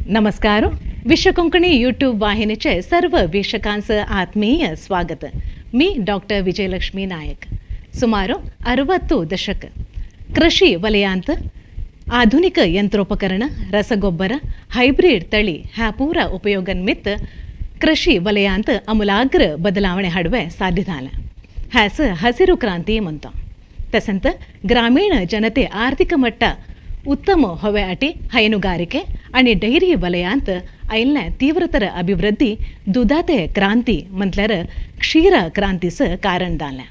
नमस्कार. विश्व कोंकणी यूट्यूब वाहिनीचे सर्व वीक्षकांचं आत्मीय स्वागत. मी ಡಾಕ್ಟರ್ ವಿಜಯಲಕ್ಷ್ಮಿ ನಾಯಕ್. ಸುಮಾರು 60 ದಶಕ ಕೃಷಿ ವಲಯಾಂತ ಆಧುನಿಕ ಯಂತ್ರೋಪಕರಣ, ರಸಗೊಬ್ಬರ, ಹೈಬ್ರಿಡ್ ತಳಿ ಹ್ಯಾ ಪೂರ ಉಪಯೋಗನ್ಮಿತ್ತ ಕೃಷಿ ವಲಯಾಂತ ಅಮೂಲಾಗ್ರ ಬದಲಾವಣೆ हाडवे साध्य जालें. ಹ್ಯಾस ಹಸಿರು ಕ್ರಾಂತಿ म्हणतो. तसंत ग्रामीण जनते आर्थिक मट्टा उत्तम होव्यासाठी हैनुगारिके आणि डेअरी वलयांत आयिल्लें तीव्रतर अभिवृद्धी दुधाते क्रांती म्हटल्यार क्षीर क्रांतीचं कारण जालें.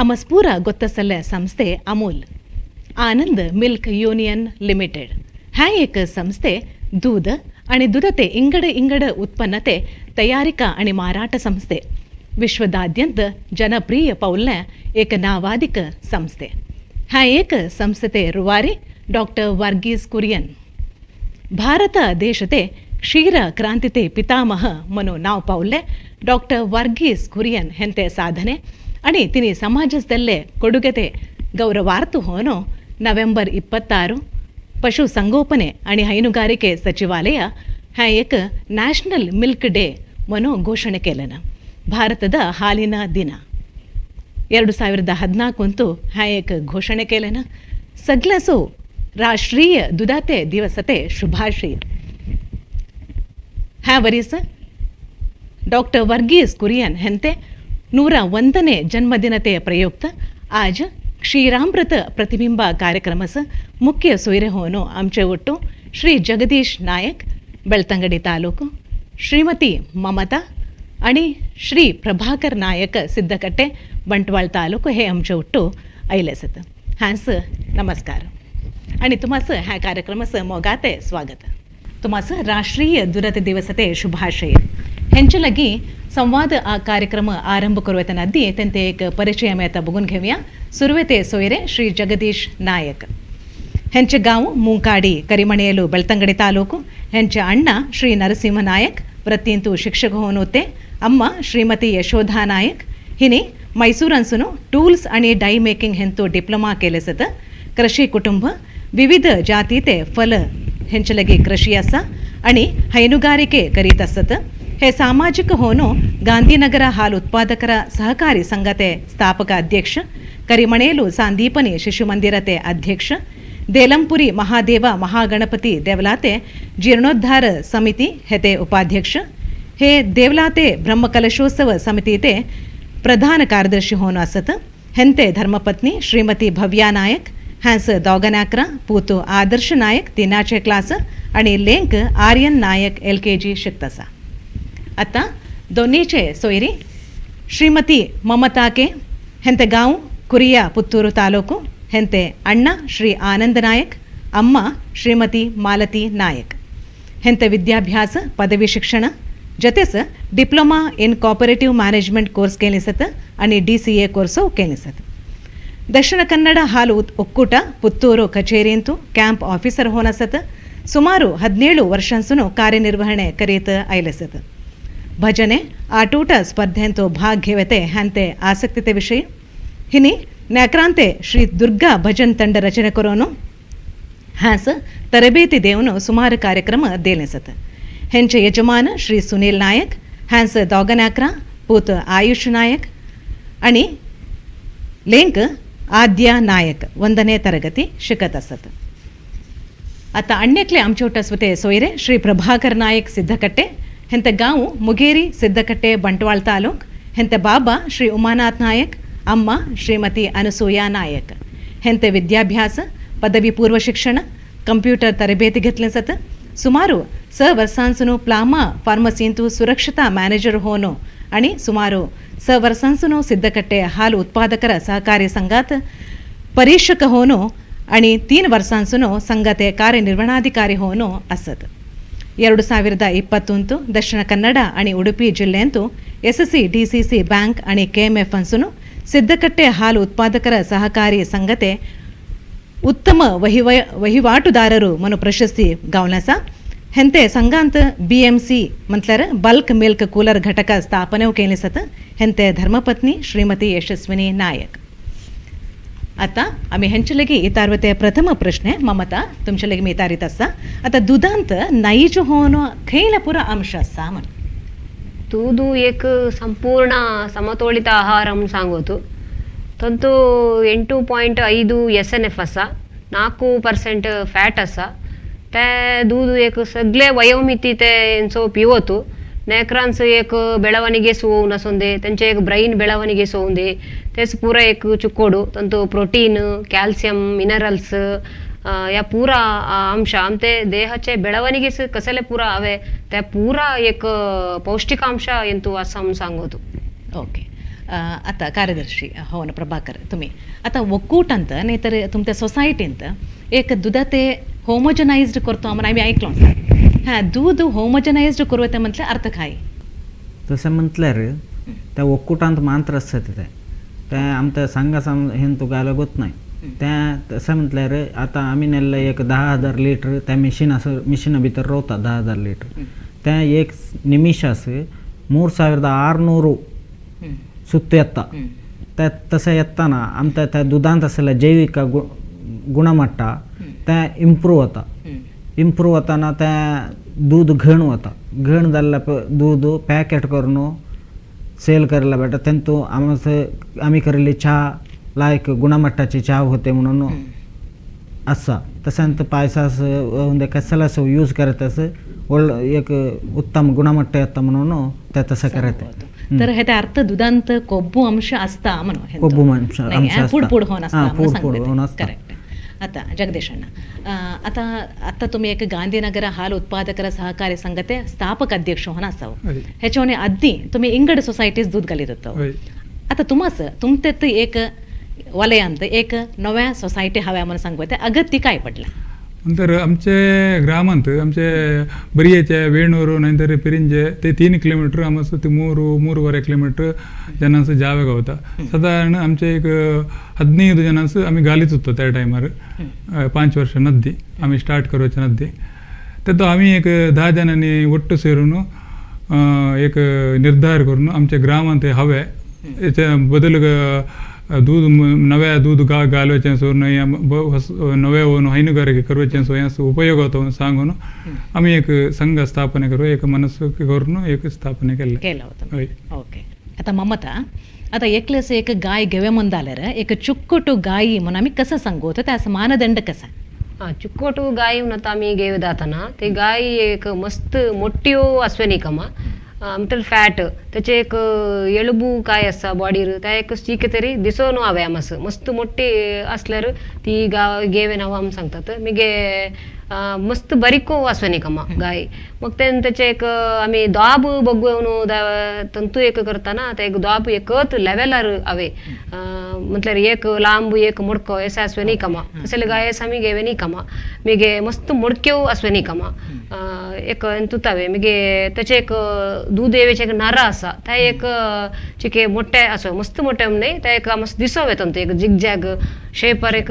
अमस्पूरा ಗೊತ್ತಸಲ್ಲೆ ಸಂಸ್ಥೆ ಅಮೂಲ್, आनंद मिल्क युनियन लिमिटेड ह्या एक संस्थे दूध आणि दुधाते इंगड इंगड उत्पन्नते तयारिका आणि माराಟ संस्थे विश्वदाद्यंत जनप्रिय पावल्ल्या एक नावादिक संस्थे. ह्या एक संस्थेते रुवारी डॉक्टर वर्गीस कुरियन भारत देशते क्षीर क्रांतिते पितामह म्हणून नाव पावले. डॉक्टर वर्गीस कुरियन हेंते साधने आणि तिने समाजದಲ್ಲೇ ಕೊಡುಗೆತೆ ಗೌರವಾರ್ಥ ಹೋನು ನವೆಂಬರ್ 26 ಪಶುಸಂಗೋಪನೆ आणि ಹೈನುಗಾರಿಕೆ ಸಚಿವಾಲಯ ह्या एक नॅशनल मिल्क डे म्हणून ಘೋಷಣೆ केलं. ಭಾರತದ ಹಾಲಿನ ದಿನ 2014 ह्या एक घोषणे केलं. सगळ्यांसो राष्ट्रीय दुधाते दिवसते शुभाशय. ह्या वरीस डॉक्टर वर्गीस कुरियन हेंते 101ನೇ ಜನ್ಮದಿನತೆ ಪ್ರಯುಕ್ತ आज क्षीरामृत प्रतिबिंब कार्यक्रमस मुख्य सोयरे होनो आमचे ಒಟ್ಟು ಶ್ರೀ ಜಗದೀಶ್ ನಾಯಕ್, ಬೆಳ್ತಂಗಡಿ ತಾಲೂಕು, ಶ್ರೀಮತಿ ममता आणि श्री प्रभाकर नायक, सिद्धकट्टे, बंटवाळ तालुको हे आमचे ಒಟ್ಟು आयले आसत. हांस नमस्कार आणि तुम्हाचं ह्या कार्यक्रमाचं मोगाते स्वागत. तुम्हाचं राष्ट्रीय दुरत दिवसते शुभाशय. हेंचे लगी संवाद आ कार्यक्रम आरंभ करूं आदी तेंते एक परिचय आमी बघून घेऊया. सुरवेते सोयरे श्री जगदीश नायक ಹೆಂಚೆ ಗಾಂವ್ ಮೂಂಕಾಡಿ, ಕರಿಮಣೇಲು, ಬೆಳ್ತಂಗಡಿ ತಾಲೂಕು. ಹೆಂಚೆ ಅಣ್ಣ ಶ್ರೀ ನರಸಿಂಹ ನಾಯಕ್, ವೃತ್ತಿಂತು ಶಿಕ್ಷಕ ಹೋನುತ್ತೆ. ಅಮ್ಮ ಶ್ರೀಮತಿ ಯಶೋಧಾ ನಾಯಕ್. ಹಿನಿ ಮೈಸೂರನ್ಸುನು ಟೂಲ್ಸ್ आणि ಡೈ ಮೇಕಿಂಗ್ ಹೆಂತು ಡಿಪ್ಲೊಮಾ केलेसत. ಕೃಷಿ ಕುಟುಂಬ. ವಿವಿಧ ಜಾತಿತೆ ಫಲ ಹೆಂಚಲಗಿ ಕೃಷಿ ಅಸ आणि ಹೈನುಗಾರಿಕೆ ಕರೀत असत. हे ಸಾಮಾಜಿಕ ಹೋನು ಗಾಂಧಿನಗರ ಹಾಲು ಉತ್ಪಾದಕರ ಸಹಕಾರಿ ಸಂಘತೆ ಸ್ಥಾಪಕ ಅಧ್ಯಕ್ಷ, ಕರಿಮಣೇಲು ಸಾಂದೀಪನಿ ಶಿಶು ಮಂದಿರತೆ ಅಧ್ಯಕ್ಷ, ದೇಲಂಪುರಿ ಮಹಾದೇವ ಮಹಾಗಣಪತಿ ದೇವಲಾತೆ ಜೀರ್ಣೋದ್ಧಾರ ಸಮಿತಿ ಹೆತೆ ಉಪಾಧ್ಯಕ್ಷ, हे ದೇವಲಾತೆ ಬ್ರಹ್ಮಕಲಶೋತ್ಸವ ಸಮಿತಿತೆ ಪ್ರಧಾನ ಕಾರ್ಯದರ್ಶಿ ಹೋನು असत. ಹೆಂತೆ ಧರ್ಮಪತ್ನಿ ಶ್ರೀಮತಿ ಭವ್ಯಾ ನಾಯಕ್. ಹ್ಯಾನ್ಸ್ ದೋಗನಾಕ್ರ पूत आदर्श नायक तिनाचे क्लास आणि लेंक आर्यन नायक एलकेजी शिकतसा. आता दोन्हीचे सोयरी ಶ್ರೀಮತಿ ಮಮತಾ ಕೆ. ಹೆಂತೆ ಗಾಂವ್ ಕುರಿಯ, ಪುತ್ತೂರು ತಾಲೂಕು. ಹೆಂತೆ ಅಣ್ಣ ಶ್ರೀ ಆನಂದ ನಾಯಕ್, ಅಮ್ಮ ಶ್ರೀಮತಿ ಮಾಲತಿ ನಾಯಕ್. ಹೆಂತೆ ವಿದ್ಯಾಭ್ಯಾಸ ಪದವಿ ಶಿಕ್ಷಣ, ಜೊತೆಸ diploma in cooperative management course ಕೇಳಿಸತ್ आणि ಡಿಸಿಎ ಕೋರ್ಸು ಕೇಳಿಸತ್. ದಕ್ಷಿಣ ಕನ್ನಡ ಹಾಲು ಒಕ್ಕೂಟ ಪುತ್ತೂರು ಕಚೇರಿಂತು ಕ್ಯಾಂಪ್ ಆಫೀಸರ್ ಹೋನಸತ್. ಸುಮಾರು 17 ವರ್ಷನ್ಸುನು ಕಾರ್ಯನಿರ್ವಹಣೆ ಕರೀತ ಐಲಸತ್. ಭಜನೆ, ಆಟೂಟ ಸ್ಪರ್ಧೆಂತು ಭಾಗ घेवते ಹ್ಯಾಂತೆ ಆಸಕ್ತಿತೆ ವಿಷಯ. ಹಿನಿ ನ್ಯಾಕ್ರಾಂತೆ ಶ್ರೀ ದುರ್ಗಾ ಭಜನ್ ತಂಡ ರಚನೆ ಕರೋನು ಹಾಸ ತರಬೇತಿ ದೇವನು ಸುಮಾರು ಕಾರ್ಯಕ್ರಮ ದೇಲಿಸತ್. ಹೆಂಚ ಯಜಮಾನ ಶ್ರೀ ಸುನೀಲ್ ನಾಯಕ್. ಹ್ಯಾನ್ಸ್ ದೋಗನಾಕ್ರ ಪೂತ್ ಆಯುಷ್ ನಾಯಕ್ आणि लेंक आद्या नायक 1ನೇ ತರಗತಿ शिकत असत. आता ಅಣ್ಯಕ್ಲೆ आमचे स्वते सोयरे श्री प्रभाकर नायक, सिद्धकट्टे. हेंते गांव मुगेरी, सिद्धकट्टे, ಬಂಟ್ವಾಳ ತಾಲೂಕ್. ಹೆಂತೆ ಬಾಬಾ ಶ್ರೀ ಉಮಾನಾಥ್ ನಾಯಕ್, ಅಮ್ಮ ಶ್ರೀಮತಿ ಅನಸೂಯಾ ನಾಯಕ್. ಹೆಂತೆ ವಿದ್ಯಾಭ್ಯಾಸ ಪದವಿ ಪೂರ್ವ ಶಿಕ್ಷಣ, ಕಂಪ್ಯೂಟರ್ ತರಬೇತಿ घेतले. ಸುಮಾರು 6 वर्सांसून प्लामा फार्मसींतु सुरक्षता मॅनेजर होनो आणि सुमाರು 6 वर्सांसून सिद्धकट्टे हाल उत्पादकರ ಸಹಕಾರಿ ಸಂಘಾत परीक्षक होनो आणि 3 वर्सांसून संघाते ಕಾರ್ಯನಿರ್ವಹಣಾಧಿಕಾರಿ होनो असत. 2021 ದಕ್ಷಿಣ ಕನ್ನಡ आणि ಉಡುಪಿ ಜಿಲ್ಲೆಯಂತೂ ಎಸ್ಎಸ್ಸಿ ಡಿಸಿಸಿ ಬ್ಯಾಂಕ್ आणि ಕೆಎಂಎಫ್ ಅನ್ಸುನು ಸಿದ್ದಕಟ್ಟೆ ಹಾಲು ಉತ್ಪಾದಕರ ಸಹಕಾರಿ ಸಂಘತೆ ಉತ್ತಮ ವಹಿವಾಟುದಾರರು ಮನು ಪ್ರಶಸ್ತಿ गावलासा. ಹೆಂತೆ ಸಂಘಾಂತ ಬಿಎಂಸಿ म्हटल्यार ಬಲ್ಕ್ ಮಿಲ್ಕ್ ಕೂಲರ್ ಘಟಕ ಸ್ಥಾಪನೆ केलेसत. ಹೆಂತೆ ಧರ್ಮಪತ್ನಿ ಶ್ರೀಮತಿ ಯಶಸ್ವಿನಿ ನಾಯಕ್. आता आमी हेंचे लगी इतारवते प्रथम प्रश्न ममता तुमचे लगी मी इतारीत आसा. आता दुदांत नाईचो होनो खंयला पुरा अंश आसा म्हण. दूध एक संपूर्ण ಸಮತೋಲಿತ ಆಹಾರ सांगोತು. ತಂತು 8.5 SNF आसा, 4% फॅट आसा. ते दूध एक सगळे वयोमिती ते हेंचो पिवोತು. नेकरांस एक ಬೆಳವಣಿಗೆ ಸೋವು ನಸೊಂದೆ, तेंचे एक ब्रैन ಬೆಳವಣಿಗೆ ಸೋಂದೆ, तेच पूरा एक चुकोಡು ತಂತು ಪ್ರೋಟೀನ್, ಕ್ಯಾಲ್ಸಿಯಂ, ಮಿನರಲ್ಸ್ या पूरा अंश आमचे देहाचे ಬೆಳವಣಿಗೆ कसले पूरा हवे त्या पूरा एक पौष्टिकांश ಎಂತು असं म्हणून सांगतो. ओके. आता कार्यदर्शी हो ना प्रभाकर, तुम्ही आता ಒಕ್ಕೂಟಂತ नाहीतर तुमच्या सोसायटींत एक दुदा ते होमोजनाइज्ड करतो म्हणून आम्ही ऐकलो आसा. हां, दूध होमोजनाइज्ड करूं म्हटल्यार अर्थ काय? तशें म्हटल्यार त्या ಒಕ್ಕೂಟಾಂत मात्र आसता ते ते आमच्या संघा हेंतु घालूंक नाही. त्या तशें म्हटल्यार आतां आमी नेल्ले एक 10,000 लिटर त्या मिशीन आसा, मिशिना भितर रोवता 10,000 लिटर. त्या एक निमिषास 3,600 सुत्तू येता. त्या तशें येताना आमच्या त्या दुदांत आसलें जैविक गुणमट्ट तें इम्प्रूव जाता. इम्प्रूव जाताना तें दूद घण वता. घण जाल्लें दूद पॅकेट करून सेल करायला भेटता. तेंतू आमी केल्ली च्या लायक गुणमट्टाची च्या होते म्हणून आसा. तशेंच पायसास कसल्यास यूज करत एक उत्तम गुणमट्ट येता म्हणून ते तशें करता. तर हे अर्थ दुदांत कोब्बू अंश आसता म्हणून, कोब्बू अंश आसता, पुड पुड होऊन आसता. पुड पुड होऊन आसता. करेक्ट. आता जगदीश अण्णा, आता आता तुम्ही एक गांधीनगर हाल उत्पादकರ ಸಹಕಾರಿ ಸಂಘತೆ ಸ್ಥಾಪಕ ಅಧ್ಯಕ್ಷ होऊन आसाव. हेच्यावने आदी तुम्ही इंगड सोसायटीज दूध घालीत होतो. आता तुमास तुमते एक वलयांत एक नव्या सोसायटी हव्या म्हणून सांगू ते अगत्य काय पडला? नंतर आमचे ग्रामांत आमचे बरियेचे वेणूರು ನಂತರ ಪಿರಿಂಜೆ ते 3 किलोमीटर आमचं ते 3-3.25 किलोमीटर जनांचं जावे गावता. साधारण आमचे एक 15 जनांचं आम्ही गालीत होतो त्या टायमार, 5 वर्ष नद्दी आम्ही स्टार्ट करूचे नद्दी. तर तो आम्ही एक 10 जणांनी ಒಟ್ಟು ಸೇरून एक निर्धार करून आमच्या ग्रामांत हवे याच्या बदल दूध नव्या दूध घालवायचें सो नव्या होऊन हैनुगारिके करवायचें सो हें उपयोग होतो सांगून आम्ही एक संघ स्थापने करू एक मनस्सु करून एक स्थापने केले केलं होतं. हय. ओके. आता ममता, आता एकलेस एक गाय घेवे म्हणून जाल्यार एक चुक्कटू गायी म्हणून आमी कसं सांगू तर त्याचा मानदंड कसा? हां, चुक्कोटू गाय म्हणून आता आमी घेवे जाताना ते गाय एक मस्त मोठ्यो आसवे कमा म्हटल्यार फॅट त्याचे एक एलुबू काय आसा बॉडीर त्या एक चिके तरी दिसोन हांवें आमस मस्त मोठी असल्यार ती गाय घेवे नाव आमी सांगतात. मगे मस्त बारीको आसवे कमा गाय. मग तेन्ना तेचे एक आमी दाब बगून तंतू एक करतना ते एक दाब एकच लेवलार हांवें म्हटल्यार एक लांब एक मोडको अशें आसवे न्ही कमा, तसले गाय आमी घेवे न्ही कमा. मगे मस्त मोडक्यो आसवे न्ही कमा एक तुतावे. मगे तेचे एक दूध येवेचे एक नारा आसा ते एक चिके मोठे आसो मस्त मोठे न्ही ते एक आमस दिसोवे तंतू एक जिगजॅग शेपार एक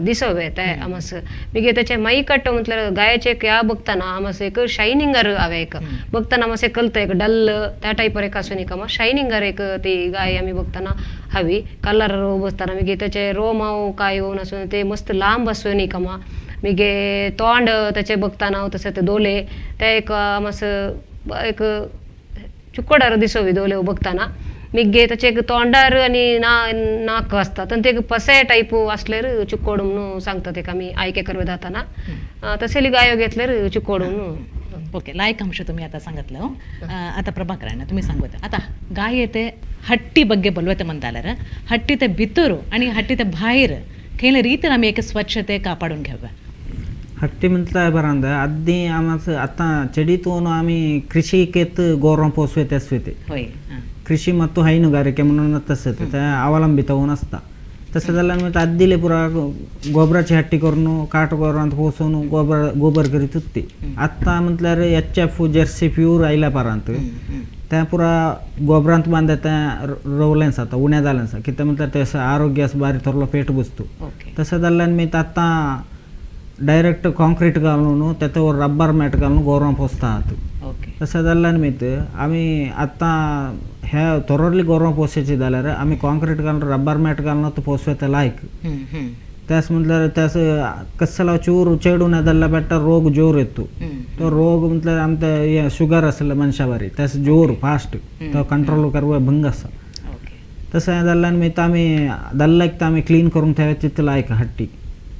दिसोवे ते आमस. मगे तेचे माई कट्ट म्हटल्यार गायचे एक ह्या बघताना आमस एक शायनिंगर हांवें एक बघताना आमस एक कलता एक डल त्या टायपार एक आसून एक शायनिंगर एक ती गाय आमी बघताना हवी कलर बसताना. मागीर तेचे रोमाव काय येवन आसून ते मस्त लांब आसून एक मागीर तोंड तेचे बघताना तशें ते दोले ते एक आमस एक चुकोडार दिसोवी दोले बघताना. मागीर तेचे एक तोंडार आनी ना नाक आसता आनी ते एक पसे टायप आसल्यार चुकोड म्हणून सांगता तेका आमी आयके करवे जाताना तसली गायो घेतल्यार चुकोड म्हणून. ओके, लायक अंश तुम्ही आता सांगितलं. आता प्रभाकरांना तुम्ही सांगत आता गाय येते हट्टी ಬಗ್ಗೆ ಬಲ್ವತೆ म्हणताल्यार हट्टी ते भितर आणि हट्टी ते भायर खंयले रीतीन आमी एक स्वच्छते कापाडून घेवया? हट्टी म्हटल्यार बरांद आदी आमचं आता चेडीतून आम्ही कृषिकेत गोरवां पोसवेत असवेते. होय. ಕೃಷಿ ಮತ್ತು ಹೈನುಗಾರಿಕೆ म्हणून तसं ते अवलंबित होऊन असता. तसं जाल्यार मागीर आद्दिले पुरा गोबराची हट्टी करून काट गोरांत पोसून गोबर गोबर करीत होती. आत्तां म्हटल्यार एच एफ जर्सी प्यूर आयल्या परांत तें पुरा गोबरांत बांदता तें रोवलेंच आतां उणें जालें आसा. कितें म्हटल्यार तें आरोग्य आसा बारीक थोडो पेट बसता. तशें जाल्ल्यान मागीर आतां डायरेक्ट काँक्रीट घालून तेतूर रब्बर मॅट घालून गोरवां पोसतात. ओके. तशें जाल्ल्या निमित्त आमी आतां ह्या थोरोडली गोरवां पोसायची जाल्यार आमी कॉन्क्रीट घालून रबर मॅट घालून पोसवे लायक. त्यास म्हटल्यार त्यास कसला चूर चेडून जाल्ल्या बेट्टा रोग जोर येतो. तो रोग म्हटल्यार आमच्या हे शुगर आसले मनशा बारी त्यास जोर फास्ट तो कंट्रोल करवा भंग आसा. तशें जाल्ल्या निमित्त आमी दल्लाक आमी क्लीन करून ठेवायची लायक हट्टी.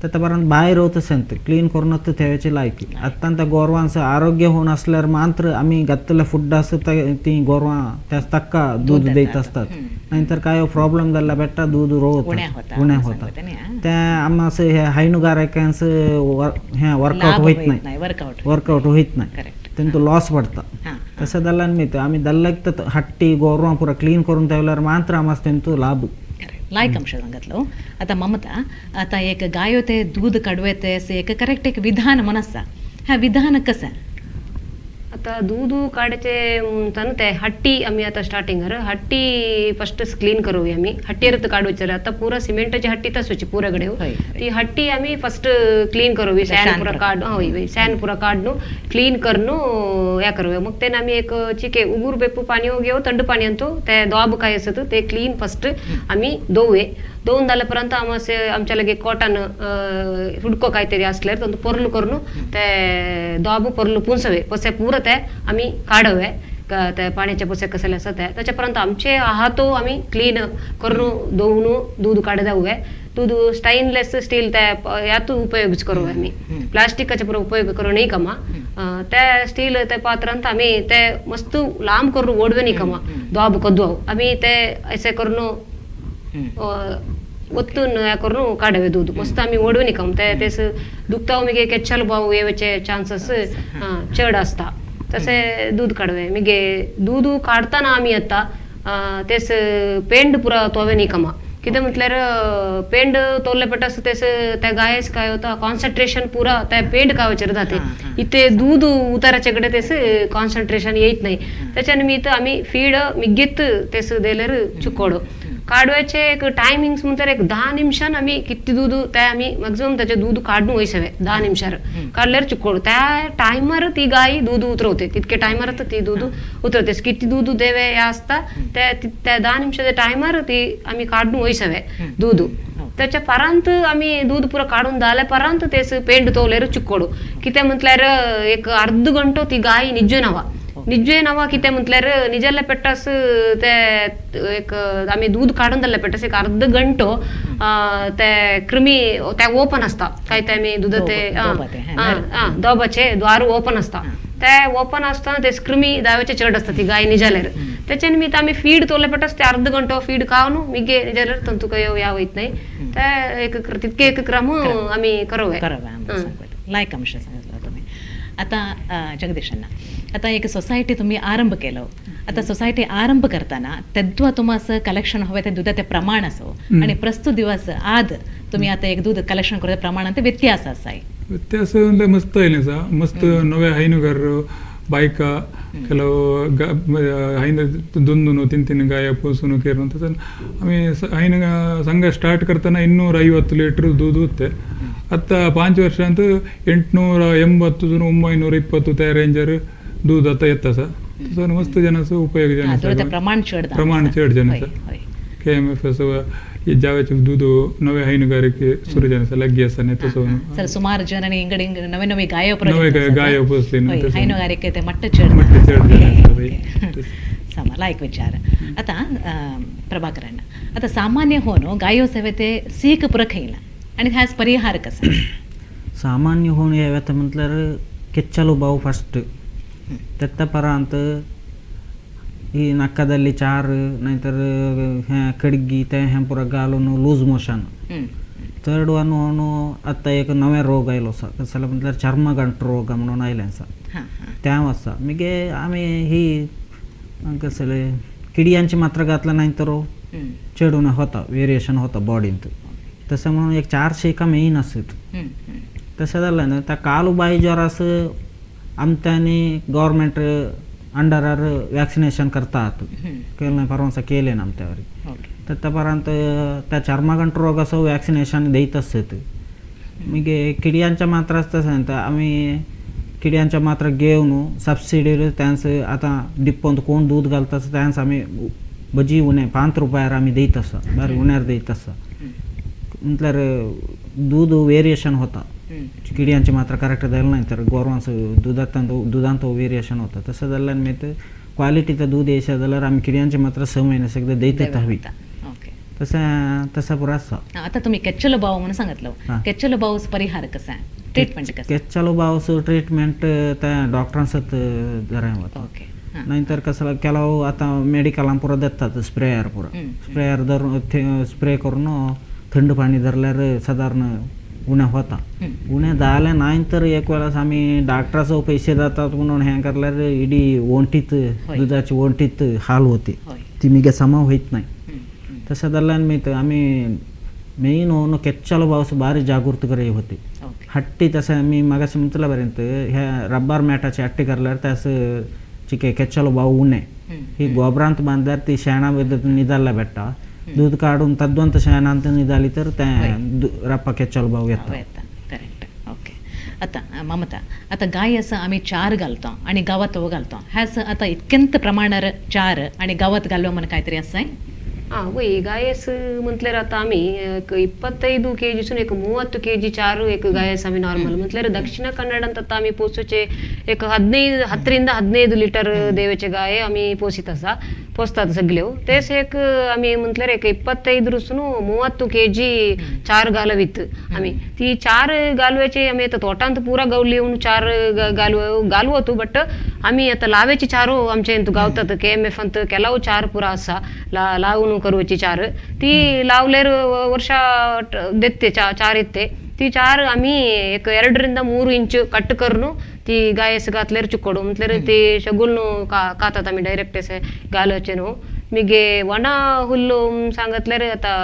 त्या परंत भायर वता क्लीन करूनच ठेवायची लायक. आतां त्या गोरवांचो आरोग्य होऊन असल्यार मात्र आमी घातलें फूड आसा ती गोरवां त्या ताका दूद देत असतात. नाहीतर काय प्रॉब्लेम जाल्ला बेट्टा दूध रोवता उणें होता. ते आम हे हೈನುಗಾರಿಕೆನ್स हे वर्कआउट होत नाही, वर्कआउट होत नाही, तेंचो लॉस पडता. तशें जाल्ल्या निमित्त आमी दल्लाक हट्टी गोरवां पुरा क्लीन करून ठेवल्यार मात्र आमकां तेंचो लाभ. लायक अंश सांगतलो. आतां ममता, आतां एक गायो ते दूध काडवे अशें एक करेक्ट एक विधान म्हण आसा, ह्या विधान कशें? आतां दूद काडचे म्हणटा ते हट्टी आमी आतां स्टार्टिंगार हट्टी फस्ट क्लीन करूया आमी. हट्टीर काडूचे आतां पुरा सिमेंटाची हट्टी तसोची पुरा कडेन ती हट्टी आमी फस्ट क्लीन करूया. सॅन पुरा काड हय सॅन पुरा काडून क्लीन करून हे करूया. मग तेन्ना आमी एक चिके उगूर बेपू पाणी घेऊ थंड पाणी अंतू ते दोब काय आसत ते क्लीन फस्ट आमी धुवे. धुवन जाल्या उपरांत आमच्या लगे कॉटन हुडको काय तरी असल्यार तो पोरलू करून ते दोब पोरलू पुंसवे पसे पुरा ते आमी काडवे ते पाण्याचे पुसे कसले आसा ते. ताच्या उपरांत आमचे हातो आमी क्लीन करून धुवन दूद काड जाववे. दूद स्टेनलेस स्टील ते ह्यात उपयोग करूया आमी, प्लास्टिकाचे पुरो उपयोग करूं न्ही कमा. ते स्टील ते पात्रांत आमी ते मस्त लांब करून ओडवे न्ही कमा दोब कद्दू आमी ते अशें करून ಒತ್ತುन हे करून काडवे दूद मस्त आमी ओडवे न्ही कम. ते तेस दुखता मागीर केच्चल बाव येवचे चान्सीस चड आसता. तशें दूद काडवे. मागीर दूद काडटना आमी आतां तेस पेंड पुरा तोवे न्ही कमा. कितें म्हटल्यार पेंड तोवले पडटा तेस त्या गायस काय होता कॉन्सन्ट्रेशन पुरा त्या पेंड खावचेर जाते. इथे दूद उताराचे कडेन तेस कॉन्सन्ट्रेशन येत नाही. त्याच्या निमित्त आमी फीड मिगीत तेस दिल्यार चुकोडो. काडव्याचे एक टायमिंग्स म्हणल्यार एक 10 निमिषान आमी कितले दूद ते आमी मॅक्झिमम ताचे दूद काडून वयसवे 10 निमिषार काडल्यार चुकोड. त्या टायमार ती गाय दूद उतरवते तितके टायमार ती दूद उतरवते. किती दूद देवे हे आसता ते त्या 10 निमिषाच्या टायमार ती आमी काडून वयसवे दूद. त्याच्या परांत आमी दूद पुरा काडून जाल्या परांत तेस पेंड तोवल्यार चुकोड. कितें म्हटल्यार एक अर्द घंटो ती गाय निज्जो निज्जे नवा कितें म्हटल्यार निजल्ले पेट्टास ते एक आमी दूद काडून जाल्ले पेट्टास एक अर्द घंटो ते कृमी ते ओपन आसता काय ते आमी दूद ते दोबाचे द्वार ओपन आसता ते ओपन आसतना ते कृमी दावेचे चड आसता ती गाय निजाल्यार. त्याच्या निमित्त आमी फीड तोवले पेट्टास ते अर्द घंटो फीड खावन मागीर निजाल्यार तंतु काय ह्या वयत न्हय ते एक तितके एक क्रम आमी करूया. लायक अंश सांगितलं तुम्ही. आतां जगदीशांना, आतां एक सोसायटी तुम्ही आरंभ केलो. आतां सोसायटी आरंभ करताना तेद्वा तुमास कलेक्शन हवे ते दुधाचे प्रमाण असो आणि प्रस्तुत दिवस आद तुम्ही आता एक दूध कलेक्शन करता प्रमाणात व्यत्यास आसा. व्यत्यास म्हणजे मस्त आयलें आसा. मस्त नवे हೈನುಗಾರರು बायका ಕೆಲವು ಹೈನು 2-2, 3-3 गाय पोसून केरून तसं आमी हೈನು संघ स्टार्ट करतना 250 ಲೀಟ್ರ್ दूध ಉತ್ತೆ. आता 5 ವರ್ಷಾಂत 880 920 त्या रेंजर दूध आता येता सा. तसं मस्त जनाचो उपयोग जनाचो प्रमाण चड प्रमाण चड जनाचा KMF जावेचे दूध नवे हೈನುಗಾರಿಕೆ सुरू जनाचा लग्गी आसा न्ही तसं सर. सुमार जनांनी इंगड इंगड नवे नवे गायो नवे गायो पोसली हೈನುಗಾರಿಕೆ ते मट्ट चड मट्ट चड जनाचा समा लायक विचार. आता प्रभाकरांना, आता सामान्य होनो गायो सेवे ते सीक पुरखयला आणि ह्याच परिहार कसा? सामान्य होऊन याव्यात म्हटल्यार ಕೆಚ್ಚಲು ಬಾವು ಫಸ್ಟ್. ತೆತ್ತ ಪರಾಂತ ಈ ನಕ್ಕದಲ್ಲಿ ಚಾರು नाहीतर हें कडगी तें हें पुरा घालून लूज मोशन. थर्ड वन होणू आतां एक नवें रोग आयलो आसा कशें जाल्यार म्हटल्यार चर्मगंट रोग म्हणून आयलें आसा तें आसा. मागीर आमी ही कसले किडयांची मात्रा घातल्या नाही तर चेडून होता वेरिएशन होता बॉडींत. तशें म्हणून एक 4 शेकां मेन आसत. तशें जालें न्हू त्या कालुबाय ज्वर आसा आमच्यांनी गव्हर्मेंट अंडरार वॅक्सिनेशन करतात केलें परवासा केलें ना आमच्यावर. तर त्या परांत त्या चर्मगंट रोगाचो वॅक्सिनेशन देत आसत. मागीर किडयांच्या मात्रा आसता सांगता आमी किड्यांच्या मात्र घेवन सबसिडीर त्यांस आतां डिप्पोंत कोण दूद घालता आसा त्यांस आमी भजी उणें 5 रुपयार आमी दीत आसा, बरें उण्यार दीत आसा. म्हटल्यार दूद वेरिएशन होता, किड्यांचे मात्र करेक्ट जालें नाही तर गोरवांचो दुदांत दुदांत वेरिएशन होता. तसं जाल्यार मागीर क्वालिटीचं दूध येयशें जाल्यार आमी किड्यांचे मात्र 6 महिने सगळे दीत हवी. ओके, तशें तशें पुरो आसा. आता तुम्ही केच्चलो बाव म्हणून सांगितलं, केच्चलो बावच परिहार कसा, ट्रीटमेंट कसा? केच्चलो बावचो ट्रीटमेंट त्या डॉक्टरांसत जरा वता. ओके, नाहीतर कसं ಕೆಲವು आता मेडिकलान पुरो देतात स्प्रेयर पुरो, स्प्रेयर धरून स्प्रे करून थंड पाणी धरल्यार साधारण उणें होता. उणें जालें नाही तर एक वेळास आमी डॉक्टराचो पैसे जातात म्हणून हें करल्यार इडी वण्टीत दुधाची वण्टीत हाल होते, ती मिगे समा होईत नाही. तशें जाल्यार मागीर आमी मेन होऊन केच्चलो बावस भारी जागृत करे होते. हट्टी तशें आमी मागाशी म्हटल्या पर्यंत ह्या रब्बर मॅटाची हट्टी करल्यार त्यास चिके केच्चलो बाव उणें ही गोबरांत बांदल्यार ती शेणा निदाल्ला बेट्टा दूध काडून तद्वंत शेणांत निदाली तर तें रप्पा केच्चलो बाव येता. करेक्ट. ओके, आता ममता, आता गाय असं आम्ही चार घालतो आणि गावात घालतो, ह्याच आता इतक्यंत प्रमाणार चार आणि गावात घालवा म्हणून काहीतरी असं आहे? ಹಾಂ, वय गायस म्हटल्यार आतां आमी एक 25 केजीसून एक 30 केजी ಚಾರು एक गायस आमी ನಾರ್ಮಲ್ म्हटल्यार दक्षिण कन्नड ಅಂತ आमी पोसुचे एक 10 ರಿಂದ 15 ಲೀಟರ್ ದೇವचे गाय आमी पोसीत आसा, पोसतात सगळ्यो. तेच एक आमी म्हटल्यार एक 25 30 केजी चार घालवीत आमी. ती चार घालवायचे आमी आतां तोटांत पुरा गावली म्हणून चार घालवतो, बट आमी आतां लावेची चारो आमचे गावतात KMF अंत ಕೆಲವು चार पुरा आसा लावून करूची चार, ती लावल्यार ವರ್ಷ देते चार येते. ती चार आमी एक 2 ರಿಂದ 3 इंच कट करून ती गायस घातल्यार चुकोडू म्हटल्यार ती शगुल खातात आमी डायरेक्ट अशें घालचे न्हू. मागीर वणा हुल्लो सांगतल्यार आतां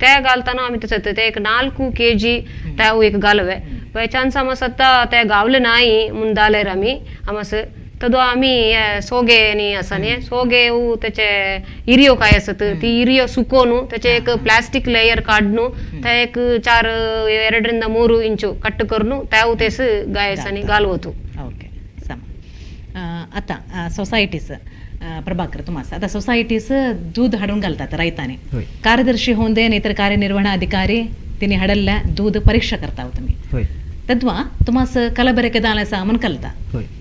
ते घालतना आमी तशें ते एक 4 केजी ते एक घालवे बाय चान्स आमस आतां ते गावले नाही म्हूण जाल्यार आमी आमस तदो आमी सोगे न्ही आसा न्ही सोगे तेचे इरियो काय आसत ती इरियो सुकोवन तेचे एक प्लास्टीक लेयर काडून ते एक 4 2 ರಿಂದ 3 इंचु कट करून ते तेस गायसांनी घालवतो. ओके, सम आतां सोसायटीस प्रभाकर तुमास आता सोसायटीस दूध हाडून घालतात रैतांनी, कार्यदर्शी होऊन दे नाही तर कार्यनिर्वहणाधिकारी तिने हाडल्ल्या दूध परीक्षा करता तुम्ही, तद्वा तुमास कलबेरके दाल सामान कलता,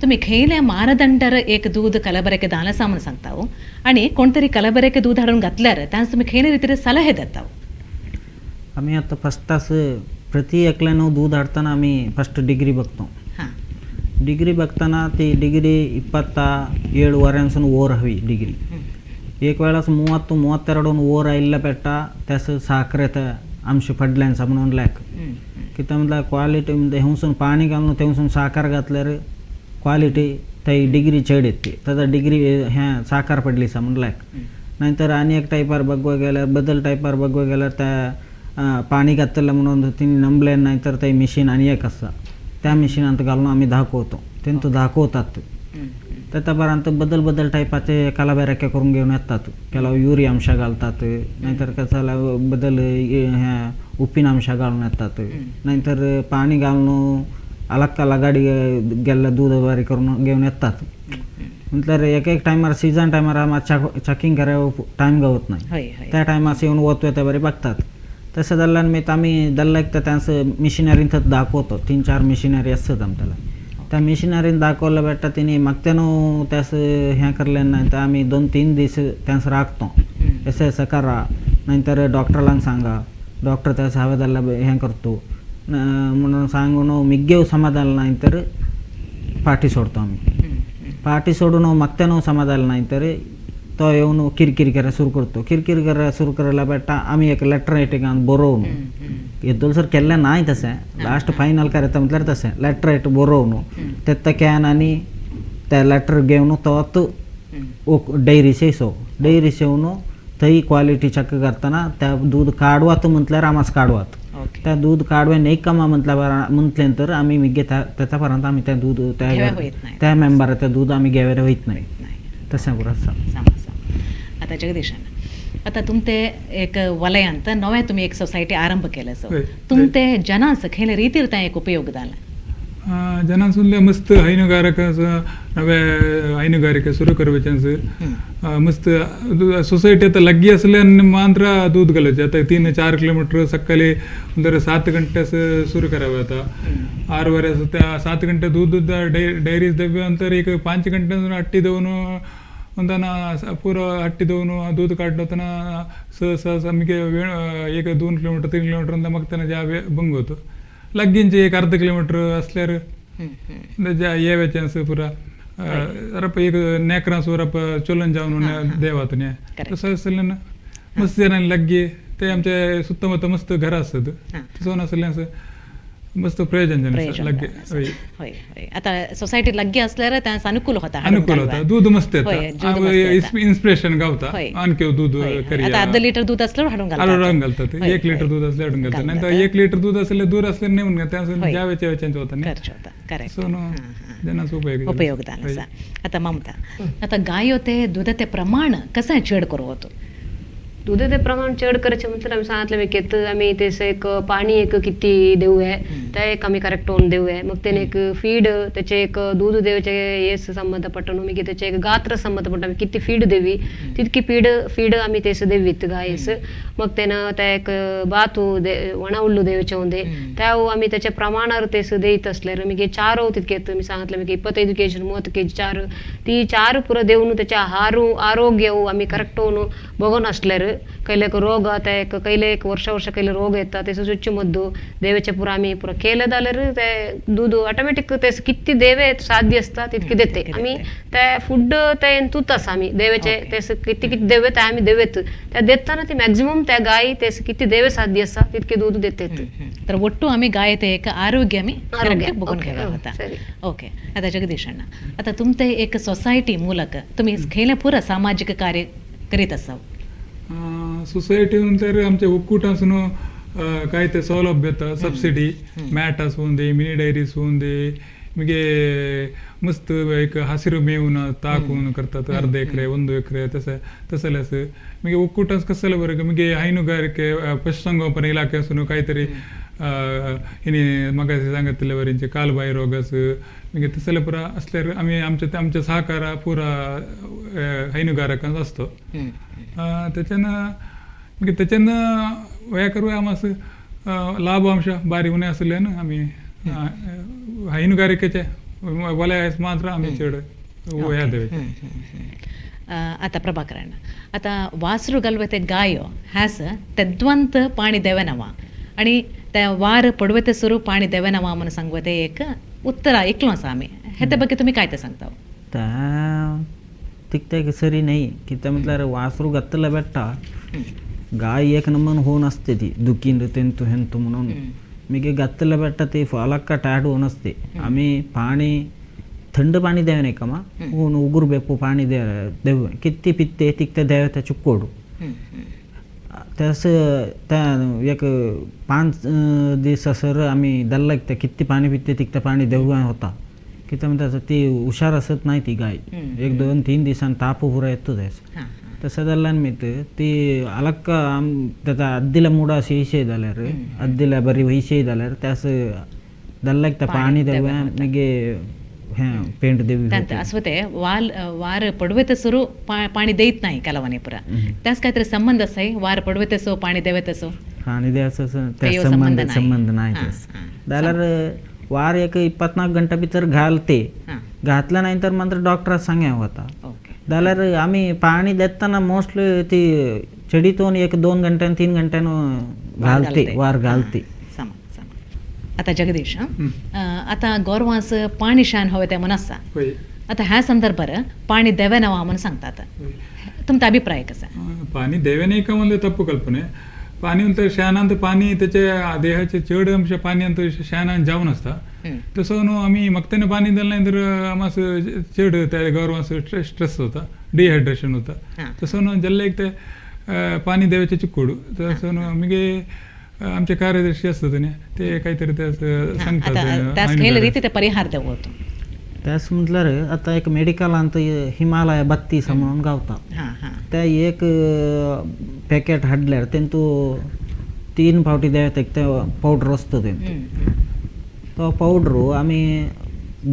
तुम्ही खयल्या मानदंडार एक दूध कलबेरके दाल सामान सांगता आणि कोणतरी कलबेरके दूध हाडून घातल्यार त्यांस तुम्ही खयल्या रीतीर सलहे देता? आम्ही आता फर्स्टास प्रति एकल्यानं दूध हाडताना आम्ही फर्स्ट डिग्री बघतो. डिग्री बघताना ती डिग्री 27 वऱ्यांसून वर हवी डिग्री. एक वेळास 30 32 वर आयिल्ल्या पेट्टा त्यास साखरेत अंश पडल्यांचा म्हणून लॅक कितें म्हटल्यार क्वालिटी हेवसून पाणी घालून तेवसून साखर घातल्यार क्वालिटी थंय डिग्री चड येते, ताचा डिग्री हें साखर पडली सा म्हणून लॅक. नाहीतर आनी एक टायपार बघवा गेल्यार बदल टायपार बघवा गेल्यार त्या पाणी घातलं म्हणून तिने नंबले नाही तर ते मिशीन आनी एक आसा त्या मिशिनांत घालून आमी दाखवतो, तेंतू दाखवतात. त्यापर्यंत बदल बदल टायपाचे कलाबेराके करून घेऊन येतात, ಕೆಲವು युरिया अंश घालतात, नाहीतर कसाला बदल ह्या उप्पिन अंश घालून येतात, नाहीतर पाणी घालून अलग गाडी गेल्ले दूध बारी करून घेऊन येतात. म्हटल्यार एक एक टायमार सीजन टायमार आम्हा चॅकिंग कराय टायम गावत नाही, त्या टायमार येऊन वतवे त्या बरे बघतात. तसं जाल्यार मागीर आमी दल्ला एक त्यांचं मिशिनरीन थंय दाखवतो, 3-4 मिशिनरी आसतात आमच्याला, त्या मिशिनरीन दाखवलं बेटा तिने मागत्यानो त्यास हें करलें नाही तर आमी 2-3 दीस त्यांस राखतो, असं असं करा नाहीतर डॉक्टरांक सांगा, डॉक्टर त्यास हांवें जाल्यार हें करतो म्हणून सांगून मिग्गेव समाधान नाही तर पाठी सोडतो आमी. पाठी सोडून मागत्यानो समाधान नाही तर तो येऊन किरकिर करायला सुरू करतो, किरकिर करायला सुरू करायला बेटा आमी एक लेटर रायटिंग बरोवन येदोळ सर केल्लें नाय तशें लास्ट फायनल करायचं म्हटल्यार तशें लेटर रायट बरोवन तेत्ता can आनी ते लेटर घेवन तोच डेअरीचे सो डेअरीस येवन थंय क्वालिटी चेक करतना त्या दूध काडवात म्हटल्यार आमास काडवात, त्या दूध काडवे नाही कमा म्हटलें तर आमी मिगे त्याच्या पर्यंत आमी त्या दूध त्या मेंबराचें दूध आमी घेवरे वयत नाही, तशें पुरो आसा. आता जगदीशान, आता तुमते एक वलयांत नवें तुमी एक सोसायटी आरंभ केले सो तुमते जनांस खंयले रितीर तें एक उपयोग जाला? जनांसुनले मस्त हैनुगारक नवे हैनुगारिಕೆ सुरू करवेचेंस मस्त सोसायटी आता लग्गी असल्यान मात्र दूध घालचे. आता 3-4 किलोमीटर सकाळी ಅಂದ್ರೆ 7 ಗಂಟೆ सुरू करावे. आता 6:15 त्या 7 ಗಂಟೆ दूध ಡೈರೀಸ್ ದವ್ಯ ಅಂತಾರೆ. ಈಗ 5 ಗಂಟೆ ಹಟ್ಟಿ ದವನು ಒಂದನ ಪೂರ ಹಟ್ಟಿ ದವನು दूध काढलं ಸ ನಮಗೆ एक 2 किलोमीटर 3 किलोमीटर ಅಂತ ಮಗ್ತಾನೆ ಜಾವೆ ಬಂಗೋತು. लग्गींचे एक अर्ध किलोमीटर असल्यार येवे चान्स पुरा रप एक नेकरांस रप चोलन जावन देवात तसं आसल्यान मस्त जणांनी लग्गी ते आमचे सुत्तमुत्त मस्त घरां आसतात तसं आसल्यान मस्त प्रयोजन लग्गे. हय हय, आता सोसायटी लग्गी असल्यार त्यांचा अनुकूल होता, अनुकूल होता, दूध मस्त येता, इन्स्पिरेशन गावता आणखी दूध करूया. आता अर्ध लिटर दूध असल्यावर हाडून घालतात, 1 लिटर दूध असल्यावर हाडून घालतात, नाही तर 1 लिटर दूध असल्यावर दूर असल्यावर नाही म्हणून त्या ज्यावेळच्या वेळच्या होता नाही. सो जनांचो उपयोग उपयोग आसा. आता ममता, आता गायो ते दुधाचे प्रमाण कसं चड करू होतो? दुधाचे प्रमाण चड करायचे म्हटलं आम्ही सांगितलं मी आम्ही त्याचं एक पाणी एक किती देऊया त्या एक आम्ही करेक्ट होऊन देऊया. मग त्याने एक फीड त्याचे एक दूध देवाचे येस संबंधपट्टून मी त्याचे एक गात्र संबंधपट्टून आम्ही किती फीड देवी तितकी फीड आम्ही तेस देवीत गायस. मग त्यानं त्या एक बातू दे वणा उल्लू देवाचे होते त्याವು आम्ही त्याच्या प्रमाणावर तेस देत असल्यार मी चारो तितके मी सांगितलं मी 25 केजी 30 केजी चार ती चार पुरं देऊन त्याच्या आहारू आरोग्यವು आम्ही करेक्ट होऊन बघून असल्यार कैले रोग ते कैले एक वर्ष वर्ष कैले रोग येतात त्याचं चुच्चुमद्दु देवेचे पुरा आम्ही पुरा केलं जाल्यार ते दूध ऑटोमॅटिक तेस किती देवे साध्य असता तितके देते आम्ही. त्या फूड ते तुतास आम्ही देवेचे तेस किती किती देवे ते आम्ही देवेत त्या देताना ती मॅक्झिमम त्या गाई तेस किती देवे साध्य असता तितके दूध देते. तर ಒಟ್ಟು आम्ही गाय ते एक आरोग्य आम्ही आरोग्य बघून घेऊया होता. ओके, आता जगदीश अण्णा, आता तुमचे एक सोसायटी ಮೂಲಕ तुम्ही खेळ पुरा सामाजिक कार्य करीत असाव. सोसायटी म्हणल्यार आमचे ಒಕ್ಕೂಟ काय ते सौलभ्य येता, सबसिडी मॅट आसूं दी, मिनी डायरीज दी, मगे मस्त एक हसिरू मेवून ताकून करतात अर्ध ಎಕರೆ 1 ಎಕರೆ तसं तसले असं मगे ಒಕ್ಕೂಟ कसले बरं मगे ಹೈನುಗಾರಿಕೆ ಪಶುಸಂಗೋಪನೆ ಇಲಾಖೆ आसून काहीतरी हिने मगाशी सांगितले वरींचे कालबाई रोग असं मगे तसले पुरा असल्यार आम्ही आमच्या आमच्या सहकारा पुरा हैनुगारकांचो असतो. त्याच्यानं मगे त्याच्यानं हे करूया आम असं लाभ अंश बारी उणे आसल्यान आमी हैनुगारिकेचे वलय मात्र आमी चड ह्या देवे. आता प्रभाकरण, आता वासरू घालवे गायो ह्यास तेद्वंत पाणी देवेनवा आणि त्या वार पडवते सुरू पाणी देवेनवा म्हणून सांगवते एक उत्तर ऐकलो आसा आमी, हे ते ಬಗ್ಗೆ तुम्ही काय ते सांगता? त्या तिकते सरी नाही कित्या म्हटल्यार वासरू घातलं बेट्टा गाय एक नंबर होऊन असते ती दुखीन तेंतू हेंतू म्हणून मिगे घातलं बेट्टा ती फलक्का टॅड होऊन असते. आम्ही पाणी थंड पाणी देवे नाही का मा होऊन उगुर बेपू पाणी देऊ किती पित्ते तिकते देवे त्या चुक्कोडू तसं त्या एक 5 दीस सर आम्ही दल्ला त्या किती पाणी पिते तिकते पाणी देऊ होता किती म्हणतात ती हुशार असत नाही ती गाय 1 2 3 दिवसांनी ताप पुरा येतो त्याचं तसं जाल्ल्यान मी ती अलक्क आम त्याचा अद्दीला मुडा अशी हिशे जाल्यार अद्दीला बरी हिशे जाल्यार त्यास दल्लाक त्या पाणी देऊ मागीर पेंट देवी अस्वते वाल वार पडवे सुरू पाणी देत नाही कलवानी पुरा त्यास काहीतरी संबंध असाय वार पडवे तसो पाणी देवे तसो पाणी द्यायचं त्या संबंध संबंध नाही जाल्यार वार एक 24 घंटा भितर घालते घातलं नाही तर मात्र डॉक्टर सांगे होता. जाल्यार आमी पाणी देताना मोस्टली ती चडीतून 1 2 घंट्यान 3 घंट्यान घालते वार घालते. आता जगदीश, आता गोरवांस पाणी शान हवे ते म्हण आसा, आता ह्या संदर्भार पाणी देवे नवा म्हणून सांगतात, तुमचा अभिप्राय कसा? पाणी देवे नाही का म्हणजे तप्पु कल्पने. पाणी ಅಂತ शान ಅಂತ पाणी त्याच्या देहाचे चड अंश पाणी ಅಂತ शानान जावन आसता तसं न्हू आमी मगतेने पाणी दिलें नाही तर आमास चड त्या गोरवांस स्ट्रेस होता, डिहायड्रेशन होता. तसं न्हू जाल्ले एक ते पाणी देवाचे चिक्कोडू तसं न्हू मागीर आमचे कार्यदर्शी असतात न्ही ते काहीतरी ते सांगतात परिहार देवतो त्यास म्हटल्यार आता एक मेडिकलांत हिमालय 32 म्हणून गावता त्या एक पॅकेट हाडल्यार तेंतू 3 फावटी देवता ते पावडर असतो तेंतू तो पावडर आमी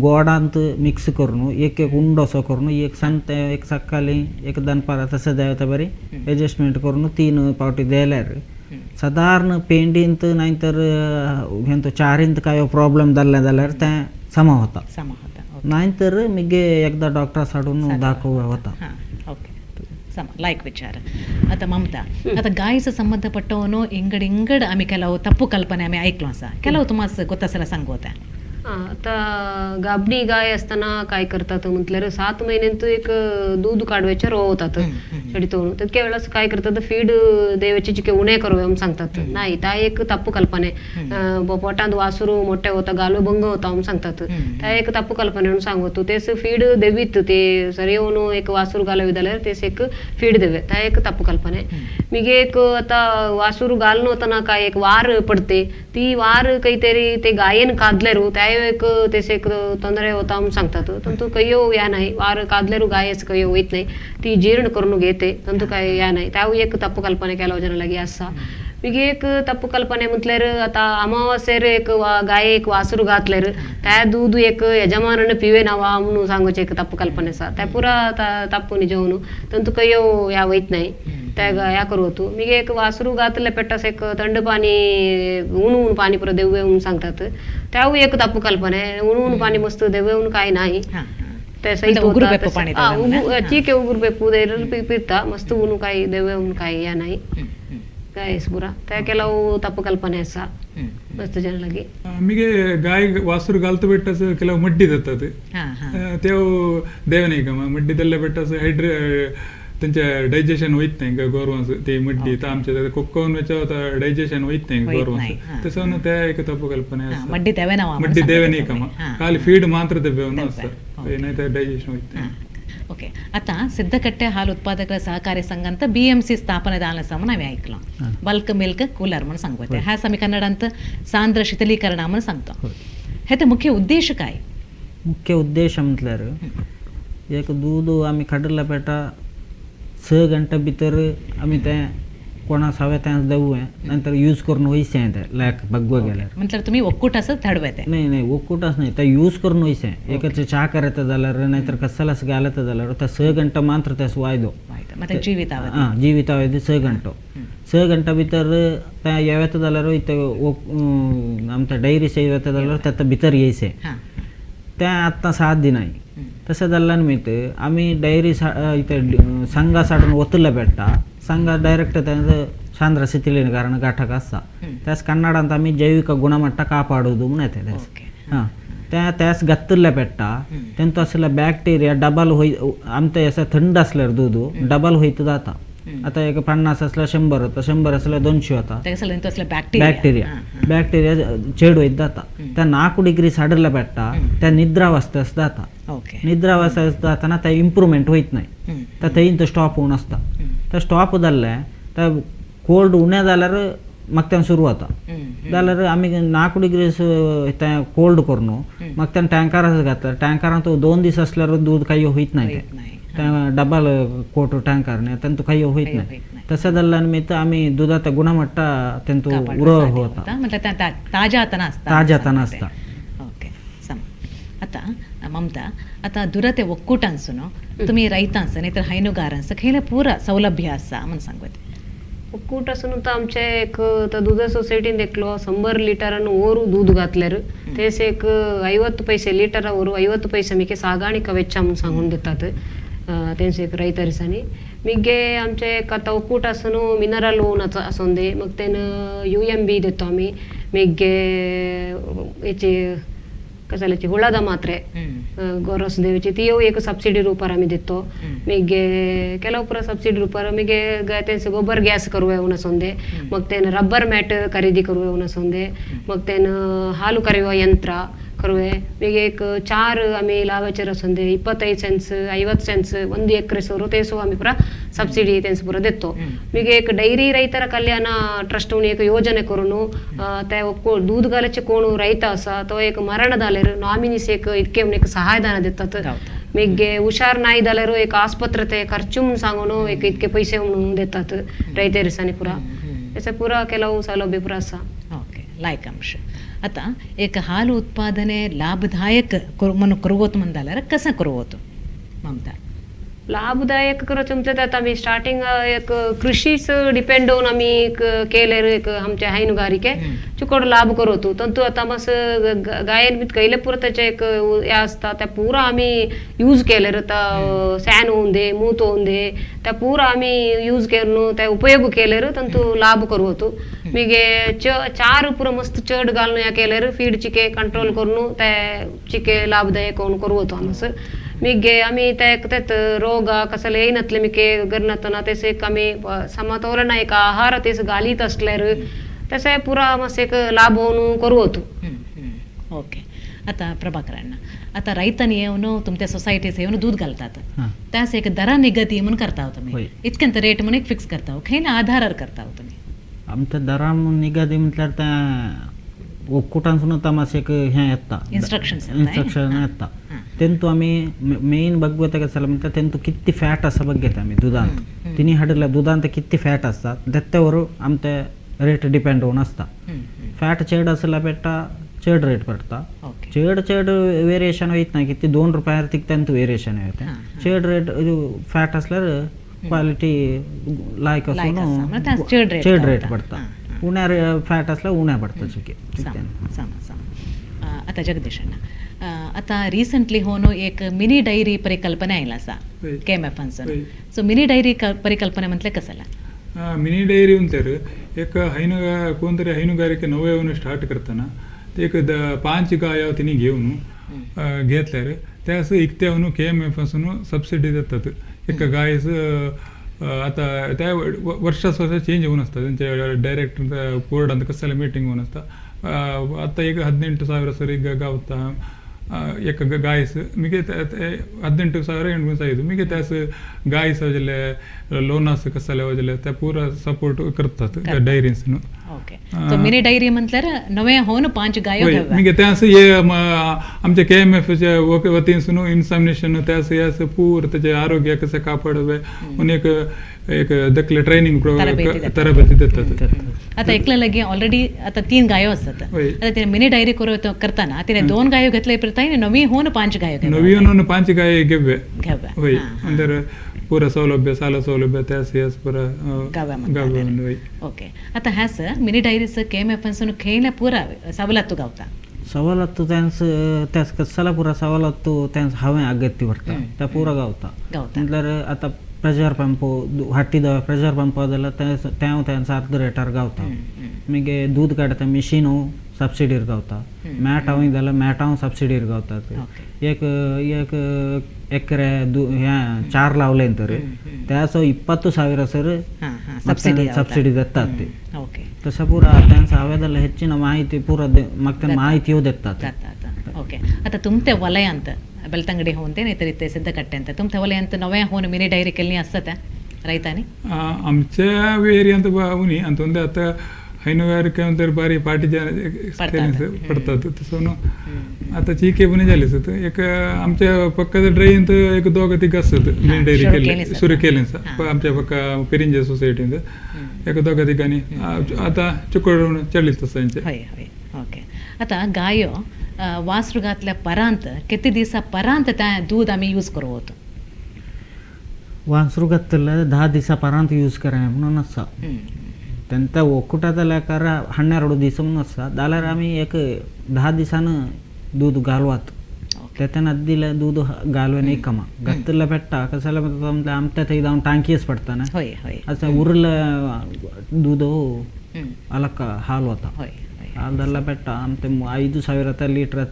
गोडांत मिक्स करून एक एक उंडो असो करून एक सांते एक सकाळी एक दनपारा तशें देंवता बरी एडजस्टमेंट करून 3 पावटी दिल्यार सादारण पेंडींत नाही तर हेंतो चारींत काय प्रॉब्लेम जाल्ले जाल्यार तें समा होता. समा होता. नाही तर मिगे एकदा डॉक्टरा साडून दाखोवया होता. ओके, ಸಮ ಲೈಕ್ ವಿಚಾರ. आता ಮಮತಾ, आता ಗಾಯಸ ಸಂಬಂಧಪಟ್ಟವನು ಇಂಗಡ್ ಇಂಗಡ್ ಆಮಿ ಕೆಲವು ತಪ್ಪು ಕಲ್ಪನೆ ಆಮಿ ऐकलो आसा, ಕೆಲವು तुमास ಗೊತ್ತಾಸಲ सांगोता. आता गाबणी गाय असताना काय करतात म्हटल्यार 7 महिन्यांत एक दूध काढवायचे रोवतात चडितवून. तितक्या वेळास काय करतात फीड देवाचे जिके उणे करूया म्हणून सांगतात. नाही, त्या एक तप्पू कल्पने. पोटांत वासरू मोठे होता गालो भंग होता म्हणून सांगतात. त्या एक तप्पू कल्पने म्हणून सांगतो. तेच फीड देवीत ते सर येऊन एक वासूर घालवी जाल्यार तेच एक फीड देवे, त्या एक तप्पू कल्पने. मिगे एक आता वासूर घालून होताना काय एक वार पडते, ती वार काहीतरी ते गायन कादलेरू त्या एक तेच एक ತೊಂದರೆ होता म्हणून सांगतात. तंतु कयो या नाही, वार कादलेरू गायच कयो होईत नाही, ती जीर्ण करून घेते, तंतु काय या नाही. त्याವು एक तप्पू कल्पने ಕೆಲವು ಜನ लगी आसा. मिगे एक तप्पू कल्पने म्हटल्यार आता अमावास्येर एक गाय एक वासरू घातल्यार त्या दूध एक यजमानान पिवे नावा म्हणून सांगूचे एक तप्पू कल्पने आसा. त्या पुरा तप्पू निजवून तंतु कयो या वयत नाही, त्या या करू होतो. मिगे एक वासरू घातले पेट्टास एक थंड पाणी ऊन ऊन पाणी पुरा देवे म्हणून सांगतात. त्यावू एक तप्पू कल्पने. ऊन ऊन पाणी मस्त देवे म्हणून काय नाही. ते सहित उगरू बेप्पू पाणी चीके उगरू बेप्पू पिता मस्त ऊन काय देवे म्हणून काय या नाही काय पुरा. त्या ಕೆಲವು ತಪ್ಪು ಕಲ್ಪನೆ आसा मस्त ಜನ लगी. ಮಿಗೆ ಗಾಯ ವಾಸುರು ಗಾಲ್ತು ಬೆಟ್ಟಸ ಕೆಲವು ಮಡ್ಡಿ ದತ್ತದು ತೇವು ದೇವನಿಗಮ ಮಡ್ಡಿದಲ್ಲೇ ಬೆಟ್ಟಸ ಹೈಡ್ರೆ त्यांचे डायजेशन होईत नाही गोरवांस ते मड्डी तर आमच्या कोक्कोन डायजेशन होईत नाही गोरवांस तसं त्या एक तप्पू कल्पने आसा. मड्डी देवे मड्डी देवे खाली फीड मात्र देवे नाही तर डायजेशन होईत नाही. ಓಕೆ, आता ಸಿದ್ದಕಟ್ಟೆ ಹಾಲು ಉತ್ಪಾದಕರ ಸಹಕಾರಿ ಸಂಘ ಅಂತ BMC ಸ್ಥಾಪನೆ ದಾಲ ಸಮ ನಾವೇ ऐकलं. बल्क मिल्क कूलर म्हणून सांगते. ह्या आमी कन्नडांत सांद्र शीतलीकरण म्हणून सांगतो. हे मुख्य उद्देश काय? मुख्य उद्देश म्हटल्यार एक दूध आमी काडला पेटा 6 घंटे भितर आमी तें कोणा सावे तें देवूं नंतर यूज करून वयसें तें लायक बगवा गेल्यार. म्हटल्यार तुमी ಒಕ್ಕೂಟस धाडवे तें? नाही नाही, ಒಕ್ಕೂಟस नाही, ते यूज करून वयसें. एकाचे च्या करता जाल्यार नाहीतर कसलास घालता जाल्यार ते 6 घंटे मात्र तें वायदो ಮತ್ತೆ जीवितावधि. हां, जीवितावधि 6 घंटो. 6 घंटा भितर तें येता जाल्यार इथं आमच्या डायरी येता जाल्यार तें भितर येयसें तें आत्तां 7 दिनाय. तशें जाल्ल्यान निमित्त आमी डायरी इथं संघा साडून वतले पेट्टा संघ डायरेक्ट तें सांद्र शिथिलीकरण घटक आसा त्यास कन्नडांत आमी जैविक गुणमट्ट कापाडूದು म्हणून येता त्यास. हां, त्या त्यास घातिल्ले पेट्टा तेंचो आसले बॅक्टेरिया डबल होय आमचे अशें थंड आसल्यार दूद डबल होयत जाता. आतां एक 50 आसल्यार 100 जाता, 100 आसल्यार 200 जाता. बॅक्टेरिया बॅक्टेरिया चेड होयत जाता. त्या 4 डिग्री साडले पेट्टा त्या निद्रावस्था जाता. निद्रावस्था जाताना ते इम्प्रुवमेंट होयत नाही, त्या थंय स्टॉप होवन आसता. ते स्टॉप जाल्ले ते कोल्ड उणें जाल्यार म्हाका तें सुरू जाता. जाल्यार आमी 4 डिग्री तें कोल्ड करून म्हाका तें टँकराक घातल्यार टँकरांत 2 दीस आसल्यार दूद काही होयत नाही, तें डबल कोट टँकर न्ही तेंतू काही होयत नाही. तशें जाल्ल्या निमित्त आमी दुदाचो गुणमट्ट तेंतू उरो होता, ताजातना आसता, ताजातना आसता. ओके, सम. आता ममता, आता दुरते ಒಕ್ಕೂಟಾನ್ಸುನು तुम्ही रैतांस नाही तर हೈನುಗಾरांस खंयले पूरा सौलभ्य आसा म्हणून सांगता. ಒಕ್ಕೂಟ तर आमचे एक दूध सोसायटीन एकलो 100 लिटरान ओरू दूध घातल्यार तेस एक 50 पैसे लिटर ओरू 50 पैसे मिके सागाणिका ವೆಚ್ಚ म्हणून सांगून दितात तेंचे एक रैतरिसांनी. मिगे आमचे एक आतां ಒಕ್ಕೂಟ आसून मिनरल लोन आसून दी, मग तेन UMB दितो आमी. मिगे हेची कसल्याची हुळाದ ಮಾತ್ರೆ गोरस देवची तीय एक सबसिडी रूपार आमी दितो. मिगे ಕೆಲವು ಪುರ ಸಬ್ಸಿಡಿ ರೂಪಾರ ಮಿಗೆ तेंचे गोबर ಗ್ಯಾಸ್ करूया असोंदे, मग तेन रब्बर मॅट खरेदी करूया असोंदे, मग तेन हाಲು ಕರೆಯುವ ಯಂತ್ರ ಕರುವೆ. ಮಿಗೆ एक 4 आमी लावाचेर असोंदे 25 ಸೆನ್ಸ್ 50 ಸೆನ್ಸ್ 1 ಎಕರೆ ಸೋರು ತೇಸು ಆಮಿ ಪೂರ ಸಬ್ಸಿಡಿ तेंच ಪೂರ ದಿತ್ತು. ಮಿಗೆ एक ಡೈರಿ ರೈತರ ಕಲ್ಯಾಣ ಟ್ರಸ್ಟ್ एक ಯೋಜನೆ करून ते दूध घालचे कोण रैत आसा तो एक मरण जाल्यार नॉमिनीस एक इतके म्हणून एक सहायदान दितात. मिगे हुशार नाय जाल्यार एक आस्पत्रे ते खर्चु म्हणून सांगून एक इतके पैसे म्हणून दितात रैतेरिसांनी पुरा. तेचे पुरा ಕೆಲವು ಸೌಲಭ್ಯ ಪೂರ आसा. ಓಕೆ, ಲಾಯ್ಕ್ ಅಂಶ. आता एक हाಲು उत्पादने लाभदायक म्हणून करवत म्हण जाल्यार कसं करवत ममता? लाभदायक करत म्हटलं तर आता आमी स्टार्टिंग एक कृषीच डिपेंड होऊन आमी केले एक आमच्या हೈನುಗಾರಿಕೆ चुकोड लाभ करतो तंतु आता मस गायन बीत कैले पुरा त्याचे एक हे असता त्या पुरा आमी यूज केले आता सॅन होऊन दे मूत होऊन दे त्या पुरा आमी यूज करून त्या उपयोग केले तंतु लाभ करतो. मिगे चार पुरा मस्त चड घालून या केले फीड चिके कंट्रोल करून त्या चिके लाभदायक होऊन करतो आमस. मिगे आमी ते रोग कसले येयनातले मिके करनातना तेस एक आमी समतोलन एक आहार तेस घालीत असल्यार तशें पुरा मातशें एक लाभ होऊन करवतो. ओके. आता प्रभाकर अण्णा, आता रैतांनी येवन तुमच्या सोसायटीस येवन दूध घालतात त्यास एक दरा निगती म्हणून करता तुम्ही, इतक्यांत रेट म्हणून एक फिक्स करता, खंयला आधारार करता तुम्ही? आमच्या दरा निगदी म्हटल्यार त्या ಒಕ್ಕೂಟಾನ್ಸುನ ತಮಾಷೆಕ್ हें येता इन्स्ट्रक्शन्स इन्स्ट्रक्शन येता तेंतु आमी मेन बघवता कसं म्हणटा तेंतु किती फॅट आसा बघता आमी दुधांत तिनी हाडल्या दुधांत किती फॅट आसता तेत्यावर आमचे रेट डिपेंड होऊन असता. फॅट चड आसल्यार पेट्टा चड रेट पडटा, चड चड वेरिएशन वयत ना किती 2 रुपयार तिक तेंतु वेरिएशन येता. चड रेट फॅट आसल्यार क्वालिटी लायक आसून चड रेट पडटा, उण्या फॅट असल्यार उण्या पडटा चिके. आता जगदीश अण्णा, आता रिसंटली होनो एक मिनी डायरी परिकल्पना आयला आसा के एम एफानसून. सो मिनी डायरी परिकल्पना म्हटल्यार कसला? मिनी डायरी म्हणल्यार एक कोण तरी हೈನುಗಾರಿಕೆ नवे स्टार्ट करतना एक 5 गाय तिनी घेवन घेतल्यार त्यास इकत्यावन के एम एफासून सबसिडी दितात. एक गायस आता त्या वर्षास वर्ष चेंज होऊन असतात त्यांचे डायरेक्ट बोर्ड ಅಂತ कसले मीटिंग होऊन असता. आता एक 18,000 सर ಈಗ गावता एक गायस मिगे 18,000 8,500 मिगे त्यास गायस वजले लोनास कसले वजले त्या पूरा सपोर्ट करतात ಡೈರೀಸ್ನು. ओके. सो मिनी डायरी म्हटल्यार नवे होऊन 5 गायो मिगे त्यास हे आमच्या के एम एफच्या वतीनसून इन्सॅमिनेशन त्यास यास पूर त्याचे आरोग्य कसे कापाडवे म्हणून एक एक दकले ट्रेनिंग तरबेती देतात. आता एकल्या लगे ऑलरेडी आता 3 गायो असतात, आता तिने मिनी डायरी करताना तिने 2 गायो घेतले प्रताई नवी होऊन 5 गायो नवी होऊन 5 गाय घेवे होय अंदर पूरा सौलभ्य साला सौलभ्य त्यास यास पूरा गाव्या. ओके. आता ह्यास मिनी डायरीस के एम एफ खेळल्या पुरा सवलत्तु गावता सवलत्तु त्यांस त्यास कसाला पुरा सवलत्तु त्यांस हांवें अगत्य भरता त्या पुरा गावता. म्हटल्यार आता प्रेशर पंप हट्टीದ प्रेशर पंप ಅದೆಲ್ಲ तें त्यांचा अर्ध रेटार गावता. मागीर दूध काडटा मिशीन सबसिडीर गावता, मॅट हांव जाल्यार मॅटां सबसिडीर गावतात. एक एक ಎಕರೆ हें 4 लावले तर त्याचो 20,000 सर सबसिडी देतात. तसं पुरा त्यांचा हांवें ಹೆಚ್ಚಿನ ಮಾಹಿತಿ ಪೂರ ಮತ್ತೆ ಮಾಹಿತಿಯೂ देतात. ओके. आता तुमच्या वलयांत ಬೆಳ್ತಂಗಡಿ होऊन ते नाहीतर इथे सिद्धकट्टे ಅಂತ तुमच्या वलयांत नव्या होऊन मिनी डायरी केली असतात ರೈತಾನಿ? आमच्या एरियांत उनी ಅಂತಂದ್ರೆ आता ಹೈನುಗಾರಿಕೆ ಅಂತಾರೆ ಬಾರಿ ಪಾಟಿ ಜನ ಪಡ್तात तसं आता चीके पण झाले असत. एक आमच्या पक्काचं ड्राय ಅಂತ एक दोघं तिघ असत मिनी डायरी केले सुरू केले आमच्या पक्का पेरिंजे सोसायटींत एक दोघं तिघांनी आता चुकड चलित तसं. ओके. आता गायो वासरू घातल्या परांत किती दिवसा परांत त्या दूध आम्ही यूज करू होतो? वासरू घातलं 10 दिवसा परांत यूज करा म्हणून आसा. तेंता ಒಕ್ಕೂಟದ ಲೆಕ್ಕಾರ 12 ದಿವಸ म्हणून आसा जाल्यार आमी एक 10 दिसान दूध घालवात तेन्ना दिले दूध घालवेन एक कमा घातलं पेट्टा कसं आमच्या थंय जावन टांकीच पडटा ना असं उरलं दूध अलक हाल होता. हाल धरला पेट्टा आमचे 5,000 ಲೀಟ್ರ್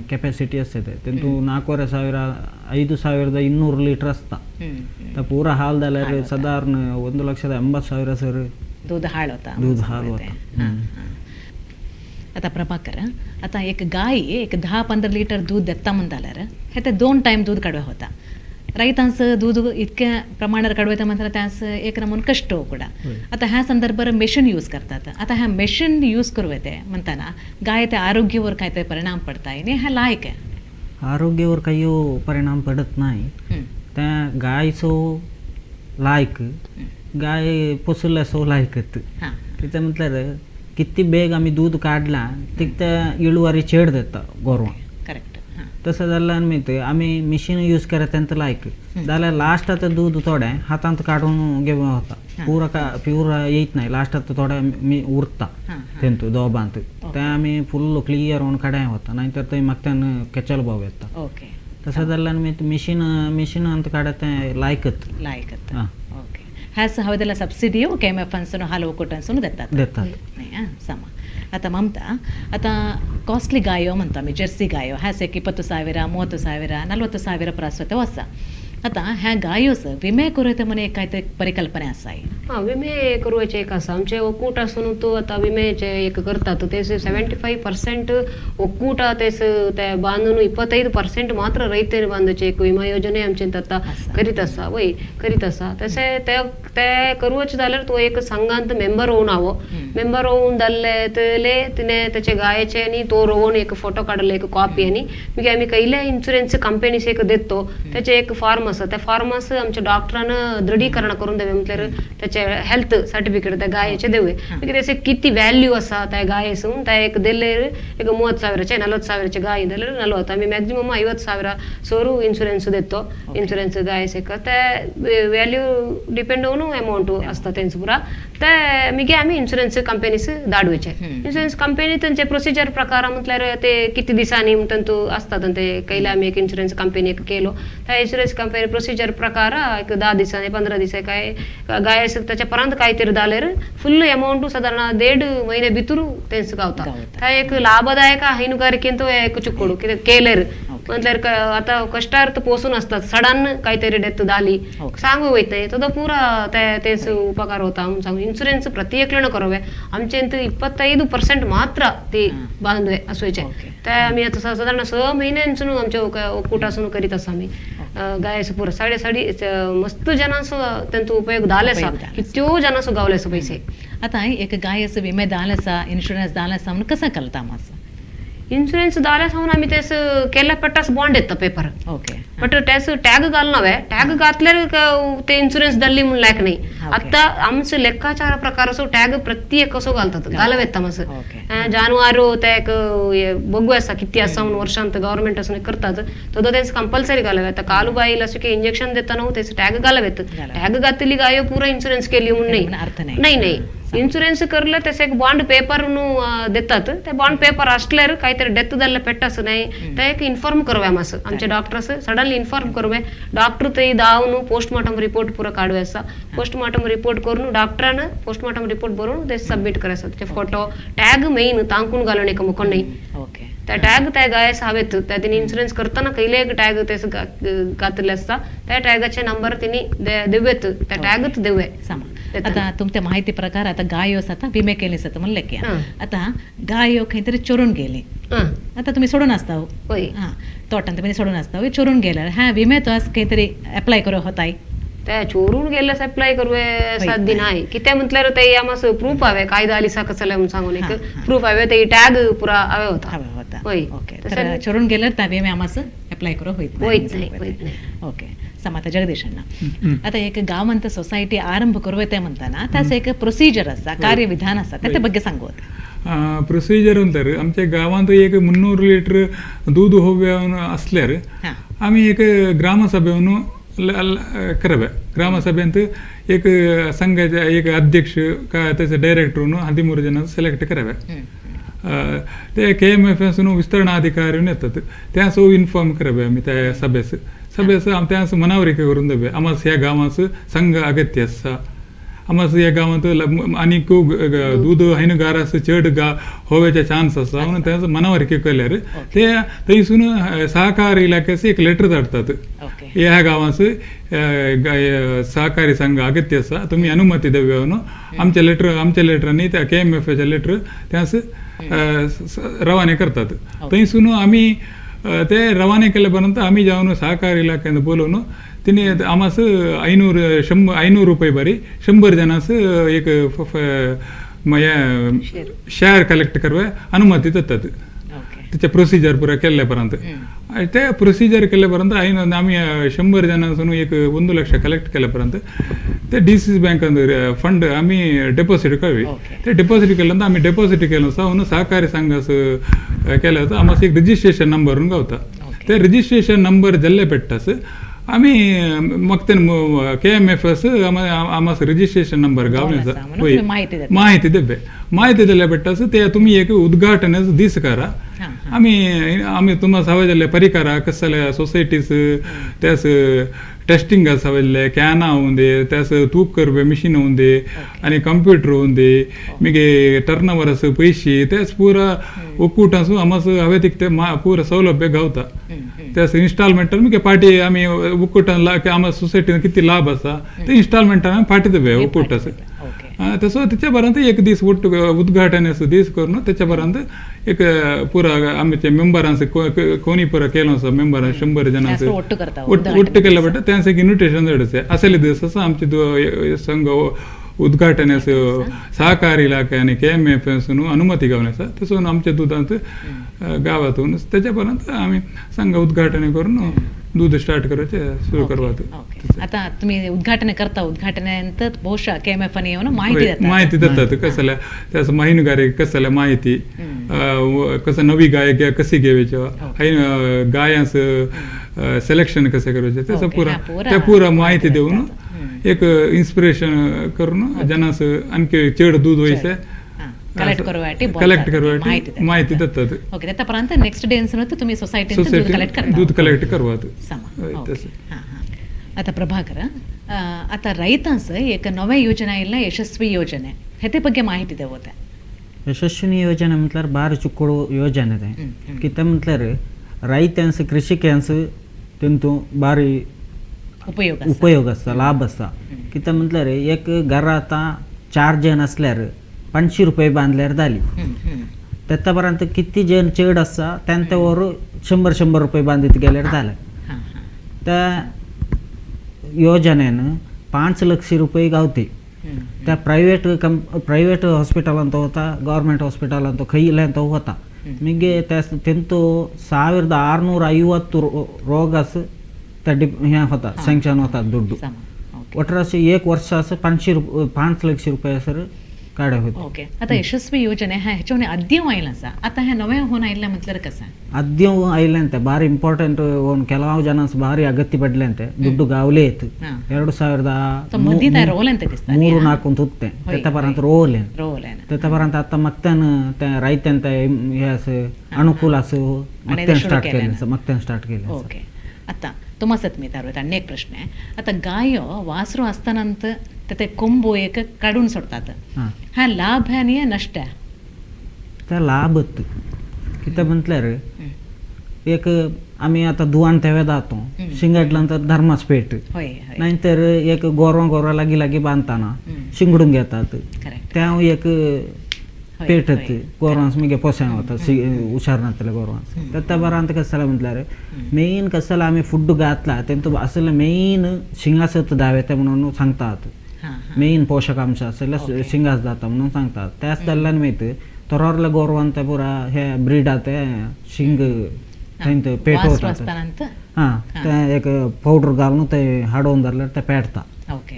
ಕೆಪಾಸಿಟಿ असते तेंतु 4,500 5,200 ಲೀಟ್ರ್ असता. ಪೂರ ಹಾಲ್ जाल्यार साधारण 1,80,000 सर दूध हाळ होता. दूध हाल होता. आता प्रभाकर, आता एक गाय एक 10-15 लिटर दूध देता म्हण जाल्यार हे ते 2 टायम दूध काडवे होता. रैतांचं दूध इतक्या प्रमाणात काडवे म्हणल्यार त्यास एक नमून कष्ट ಕೂಡ. आता ह्या संदर्भात मशीन यूज करतात. आता ह्या मशीन यूज करू येते म्हणताना गाय त्या आरोग्यावर काय ते परिणाम पडता आणि ह्या लायक आहे? आरोग्यावर काही परिणाम पडत नाही. त्या गायचो लायक गाय पोसल्या सो लायकत तिथं म्हटल्यार किती बेग आमी दूद काडला तितके इळुवारी चेड देता गोरवां. करेक्ट. हां. तशें जाल्ल्यान मागीर आमी मिशीन यूज करता तेंत लायक जाल्यार लास्ट आतां दूद थोडें हातांत काडून घेवन वता, पुरा प्यूर येयत नाय, लास्ट आतां थोडें उरता तेंतू दोबांत, तें आमी फुल्ल क्लियर होवन काडाय वता, नाय तर थंय म्हाका त्यान केचल भाव येता. ओके. तशें जाल्ल्यान मागीर मिशीन काडा तें लायकत. लायकत. हां. ओके. हॅस हवेदೆಲ್ಲ ಸಬ್ಸಿಡಿಯು ಕೆ ಎಮ್ ಎಫ್ ಅನ್ಸನು ಹಾಲು ಒಕ್ಕೂಟ ಅನ್ಸನು ದೆತ್ತಾತ. देतात. ಸಮ. ಆತ ಮಮತಾ, ಆತ ಕಾಸ್ಟ್ಲಿ ಗಾಯೋ म्हणतो ಜೆರ್ಸಿ ಗಾಯೋ ಹ್ಯಾಸ್ एक 20,000 30,000 40,000 ಪ್ರಾಸ್ವತೆ ಹೊಸ आता ह्या गायोस विमे करूं म्हण एक काय ते परिकल्पना आसा. हां, विमे करूचे एक आसा आमचे ಒಕ್ಕೂಟ आसून तो आतां विमेचे एक करतात ते 75% ಒಕ್ಕೂಟ तेस ते बांदून 25% मात्र रैतेर बांदचे एक विमा योजने आमचे आतां करीत आसा. वय करीत आसा. तशें ते ते करूचे जाल्यार तो एक संघांत मेंबर होवन हावो, मेंबर होवन जाल्ले तले तिने तेचे गायेचे आनी तो रोवन एक फोटो काडले एक कॉपी आनी मागीर आमी खंयले इन्शुरन्स कंपनीस एक देतो तेचे एक फॉर्म आसा, त्या फॉर्मास आमच्या डॉक्टरान दृढीकरण करून देवे, म्हटल्यार त्याचे हेल्थ सर्टिफिकेट त्या गायेचे देवे. मागीर तेचे किती व्हॅल्यू आसा त्या गायेसून त्या एक दिले एक 30,000 40,000 गाय जाल्यार 40, आमी मॅक्झिमम 50,000 सोरू इन्शुरन्स देतो. इन्शुरन्स गायेक ते व्हॅल्यू डिपेंड होवन अमावंट आसता तेंच पुरा ते मागीर आमी इन्शुरन्स कंपनीस धाडुचे. इन्शुरन्स कंपनी तेंचे प्रोसिजर प्रकार म्हटल्यार ते किती दिसांनी तांतू आसता ते कैले आमी एक इन्शुरन्स कंपनी एक केलो त्या इन्शुरन्स कंपनी प्रोसिजर प्रकार एक 10 दिसांनी 15 दिसांनी काय गायस त्याच्या परांत काय तरी जाल्यार फुल अमावंट सादारण 1.5 महिने भितर तेंच गावता. त्या एक लाभदायक हैनुगारिकेंत एक चुकोड कित्याक केल्यार म्हटल्यार आतां कश्टार पोसून आसतात, सडन काय तरी डेथ जाली सांगू वयत न्हय, तो पुरा ते तेच उपकार होता म्हणून सांगू. इन्शुरन्स प्रत्येकल्यान करोवे आमचे 25% मात्र ती बांदवे असोयचे ते आमी आतां सादारण 6 महिन्यांसून आमच्या ಒಕ್ಕೂಟಾसून करीत आसा आमी गायस पुरा साडे साडी मस्त जनांचो तेंचो उपयोग जाले आसा, कितल्यो जनांचो गावले आसा पयशे. आतां एक गायस विमे जाले आसा, इन्शुरन्स जाले आसा म्हणून कसो कळटा मातसो? इन्शुरन्स जाले सावन आमी तेस केल्या पेट्टास बॉन्ड येता पेपर. ओके. बट तेस टॅग घालना, टॅग घातल्यार ते इन्शुरन्स जाल्ली म्हूण लायक न्ही. आतां आमचो लेखाचारा प्रकार असो टॅग प्रत्येक असो घालतात, घालव येता मातसो जानवारो ते एक बघू आसा किती आसा म्हणून वर्षांत गव्हर्मेंट आसून करतात तो तेंच कंपल्सरी घालव येता. कालू बायल असो की इंजेक्शन देता न्हू तेच टॅग घालव येता. टॅग घातली गायो पुरा इन्शुरन्स केली म्हणून न्ही, नाही नाही इन्शुरन्स करले तशें एक बॉन्ड पेपर देतात, ते बॉन्ड पेपर असल्यार काय तरी डेथ जाल्ले पेट्टास न्हय ते एक इन्फॉर्म करवे मातसो आमचे डॉक्टर्स सडनली इन्फॉर्म करवे. डॉक्टर थंय धांवन पोस्टमार्टम रिपोर्ट पुरो काडवे आसा, पोस्टमार्टम रिपोर्ट करून डॉक्टरान पोस्टमार्टम रिपोर्ट बरोवन ते सबमीट करायचं. ते फोटो टॅग मेन तांकून घालून एक मुकोण न्ही, त्या टॅग त्या गायस हवेत त्या तिने इन्शुरन्स करताना खंयले एक टॅग तेस घातले आसता त्या टॅगाचे नंबर तिने दिवेत, त्या टॅगच दिवे. आता तुमच्या माहिती प्रकार आता गायो आता विमे केले जाता म्हणले की आता गायो खंय तरी चोरून गेली, आता तुम्ही सोडून आसता हां तोटान तुमी सोडून आसता चोरून गेल्यार ह्या विमे तो खंय तरी एप्लाय करूं होताय? ते चोरून गेल्ले अप्लाय करूं साध्य नाही, कितें म्हटल्यार ते आमकां प्रूफ हांवें कायदा आलिसा कसले म्हणून सांगून एक प्रूफ हांवें ते टॅग पुरा हांवें होता. हय. ओके. तर चोरून गेल्यार त्या विमे आमकां अप्लाय करूं होयत नाही. ओके. सम आता जगदीश अण्णा, आता एक गांवांत सोसायटी आरंभ करूं ते म्हणताना त्याचं एक प्रोसिजर आसा, कार्यविधान आसा, त्याच्या ಬಗ್ಗೆ सांगू. प्रोसिजर ಅಂತಾರೆ आमच्या गांवांत एक 300 लीटर दूध होव्य असल्यार आमी एक ग्रामसभेವನ್ನು करवे. ग्रामसभेंत एक संघाचे एक अध्यक्ष त्याचे डायरेक्टर 13 जण सिलेक्ट करावे. ते के एम एफ एसून विस्तरणाधिकारी येतात त्या सो इन्फॉर्म करावे आमी त्या सभेस सभेस त्या मनावरिके करून देवे आमस ह्या गांवांत संघ अगत्य आसा, आमस ह्या गांवांत आनीक दूद हैनुगारास चड गा होव्याचे चान्स आसा म्हणून त्या मनावरिके केल्यार ते थंयसून सहकार इलाख्यास एक लेटर धाडटात ह्या गांवांत सहकारी संघ अगत्य आसा तुमी अनुमती देवे म्हणून आमचे लेटर आमच्या लेटर आनी त्या के एम एफाचे लेटर त्यास रवाने करतात. थंयसून आमी ते रवाने केले पर्यंत आमी जावन सहकार इलाख्यान बोलोवन तिने आमास 500 रुपये बरी 100 जनास एक शेअर कलेक्ट करवे अनुमती देतात. त्याचे प्रोसिजर पुरा केल्ले पर्यंत ते प्रोसिजर केले पर्यंत आमी 100 जनांसून एक 1 लक्ष कलेक्ट केले पर्यंत ते डी सी सी बँकान फंड आमी डेपॉझिट करवी. ते डेपॉझिट केल्यानंतर आमी डेपॉझिट केलं आसा सहकारी संघास केलं आसा आमकां एक रजिस्ट्रेशन नंबर गावता. ते रजिस्ट्रेशन नंबर जाल्ले पेट्टास आमी मग के एम एफ एस आमस रजिस्ट्रेशन नंबर गावले आसा माहिती देबे. माहिती दिल्या पेट्टास ते तुमी एक उद्घाटन दीस करा. आमी आमी तुमा सवय जाल्ले परिकार कसले सोसायटीस त्यास टेस्टिंग आसा कॅना होवंदे, त्यास तूक करपी मिशीन होवंदे आनी कंप्युटर होवंदे, मागीर टर्न ओवर आसा पयशे त्यास पुरा ಒಕ್ಕೂಟಸು ಅಮಸು ಅವೇ ತಿಕ್ತೆ ಪೂರ ಸೌಲಭ್ಯ गावता. त्यास इन्स्टॉलमेंट मागीर पाटी आमी ಒಕ್ಕೂಟ आम सोसायटीन किती लाभ आसा ते इन्स्टॉलमेंटान आमी फाटी दिवे ಒಕ್ಕೂಟस. तसो तेच्या बरांत एक दीस ಒಟ್ಟು उद्घाटन दीस करून तेच्या बरांत एक पुरा आमचे मेंबरांस कोणी पुरा केलो आसा मेंबरां 100 जणांस ಒಟ್ಟು केले पडटा त्यांस एक इन्विटेशन धाडचे असले दीस आसा आमचे संघ उद्घाटन सहकारी इलाखे आनी के एम एफ अनुमती गावली आसा. तसो आमच्या दुदांत गावातून तेच्या पर्यंत आमी संघ उद्घाटन करून दूध स्टार्ट करचे सुरू करवात. आता तुम्ही उद्घाटन करता, उद्घाटनानंतर ಬಹುಶಃ ಕೆ ಎಮ್ ಎಫ್ ಅನ್ನು माहिती देतात. माहिती देतात कसल्या त्यास महिनगारी कसल्या माहिती कसं नवी गाय कशी घेवायची, गायांचं सिलेक्शन कसं करायचं त्याचं पुरा त्या पुरा माहिती देऊन एक इन्स्पिरेशन करून जनास आणखी चड दूध व्हायचं कलेक्ट करवाटी माहिती देतात. ओके, त्यापर्यंत नेक्स्ट डे तुम्ही सोसायटी दूध कलेक्ट करता, दूध कलेक्ट करवात. आता प्रभाकर, आता ರೈತಾಂಸ एक नवे योजना ಇಲ್ಲ ಯಶಸ್ವಿ ಯೋಜನೆ हेते ಬಗ್ಗೆ ಮಾಹಿತಿ देवते. ಯಶಸ್ವಿನಿ ಯೋಜನೆ म्हटल्यार ಬಾರಿ ಚುಕ್ಕೋಡು ಯೋಜನೆ ಇದೆ. ಕಿತ್ತ म्हटल्यार ರೈತಾಂಸ ಕೃಷಿಕ್ಯಾಂಸ तेंतू ಬಾರಿ उपयोग आसता, लाभ आसता. कितें म्हटल्यार एक घरा आतां 4 जण आसल्यार 500 रुपये बांदल्यार जाली. तेता पर्यंत किती जण चड आसा तेंचे वर 100-100 रुपये बांदीत गेल्यार जालें. त्या योजनेन 5 लक्ष रुपये गावते. त्या प्रायव्हेट प्रायव्हेट हॉस्पिटलांत वता, गव्हर्मेंट हॉस्पिटलांत खंयल्यान तो वता. मागीर तेंतू 1650 रोगास त्या हें होता सँक्शन होता दुड्डू. ಒಟ್ಟರಾಸಿ एक वर्ष 5 लक्ष रुपये सर काडे होते. ओके, आता यशस्वी योजने ह्या हेच्यावर अद्यव आयला आसा, आता हे नवे होऊन आयला म्हटल्यार कसं अद्यव आयले भारी इंपार्टंट होऊन ಕೆಲವು ಜನ ಭಾರಿ ಅಗತ್ಯ ಪಡ್ಲೆ ಅಂತೆ ದುಡ್ಡು ಗಾವಲೇ ಇತ್ತು. 2003-4 ಅಂತ ಹುತ್ತೆ ತೆತ್ತಪರಂತ ರೋಲೆ ತೆತ್ತಪರಂತ ಅತ್ತ ಮತ್ತೇನು ರೈತಂತ ಅನುಕೂಲ ಮತ್ತೆ ಸ್ಟಾರ್ಟ್ केले, ಮತ್ತೆ स्टार्ट केले. ओके, आता तुम्हासत मी तारवत आणि एक प्रश्न आहे. आता गाय वासरू असताना ते कोंबो एक काढून सोडतात, हा लाभ आहे आणि नष्ट आहे? त्या लाभ कितें म्हटल्यार एक आमी आतां दुवान तेवे जातो शिंगडल्यानंतर धर्मास पेट, नाहीतर एक गोरवां गोरवां लागीं लागीं बांदताना शिंगडून घेतात, त्या एक पेट गोरवांस मागीर पोशें वता हुशार नासतले गोरवांस. त्या बरांत कशें जालें म्हटल्यार मेन कशें जालें आमी फूड घातला तेंतू असले मेन शिंगासत दावेता म्हणून सांगतात, मेन पोशकांश आसले शिंगास जाता म्हणून सांगतात. त्याच जाल्ल्यान मागीर तोरोरले गोरवान ते पुरा हे ब्रिडा ते शिंग थंय पेट वतात. हां, ते एक पावडर घालून ते हाडोवन धरल्यार ते पेटता,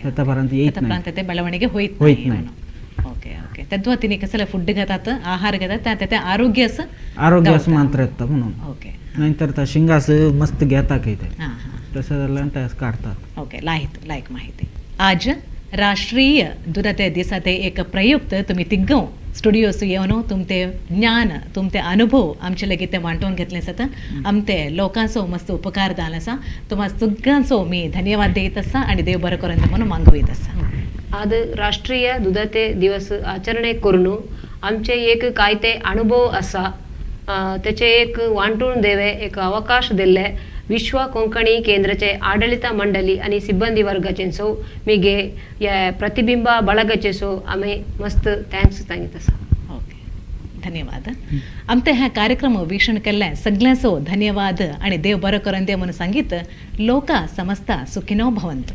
त्या पर्यंत येत नाही, ಬೆಳವಣಿಗೆ होईत नाही. ओके ओके, तद्वा तिने कसं फूड घेतात, आहार घेतात, त्या आरोग्य आरोग्यास मात्र येता म्हणून. ओके, नाहीतर त्या शिंगास मस्त घेता काही ते तसं जाल्यार त्यास काढतात. ओके, लायक माहिती. आज राष्ट्रीय दुधाते दिसाते एक प्रयुक्त तुम्ही तिग्गव स्टुडिओस येवन तुमचे ज्ञान तुमचे अनुभव आमचे लगीत ते वांटून घेतले आसात, आमचे लोकांचो मस्त उपकार जालो आसा. तुम्हा सगळ्यांचो मी धन्यवाद देत आसा आणि देव बरो करून म्हणून मागवत आसा. आज राष्ट्रीय दुधाते दिवस आचरणे करून आमचे एक काय ते अनुभव आसा त्याचे एक वांटून देवे एक अवकाश दिल्ले विश्व कोंकणी केंद्राचे आडಳಿತ मंडळी आणि सिब्बंदी वर्गाचे सो मिगे या प्रतिबिंब ಬಳಗचे सो आम्ही मस्त thanks सांगित आसा. ओके, धन्यवाद. आमचे ह्या कार्यक्रम वीक्षण केल्ले सगळ्यांचो धन्यवाद आणि देव बरो करून दे म्हणून सांगित. लोका समस्ता सुखिनो भवन्तु.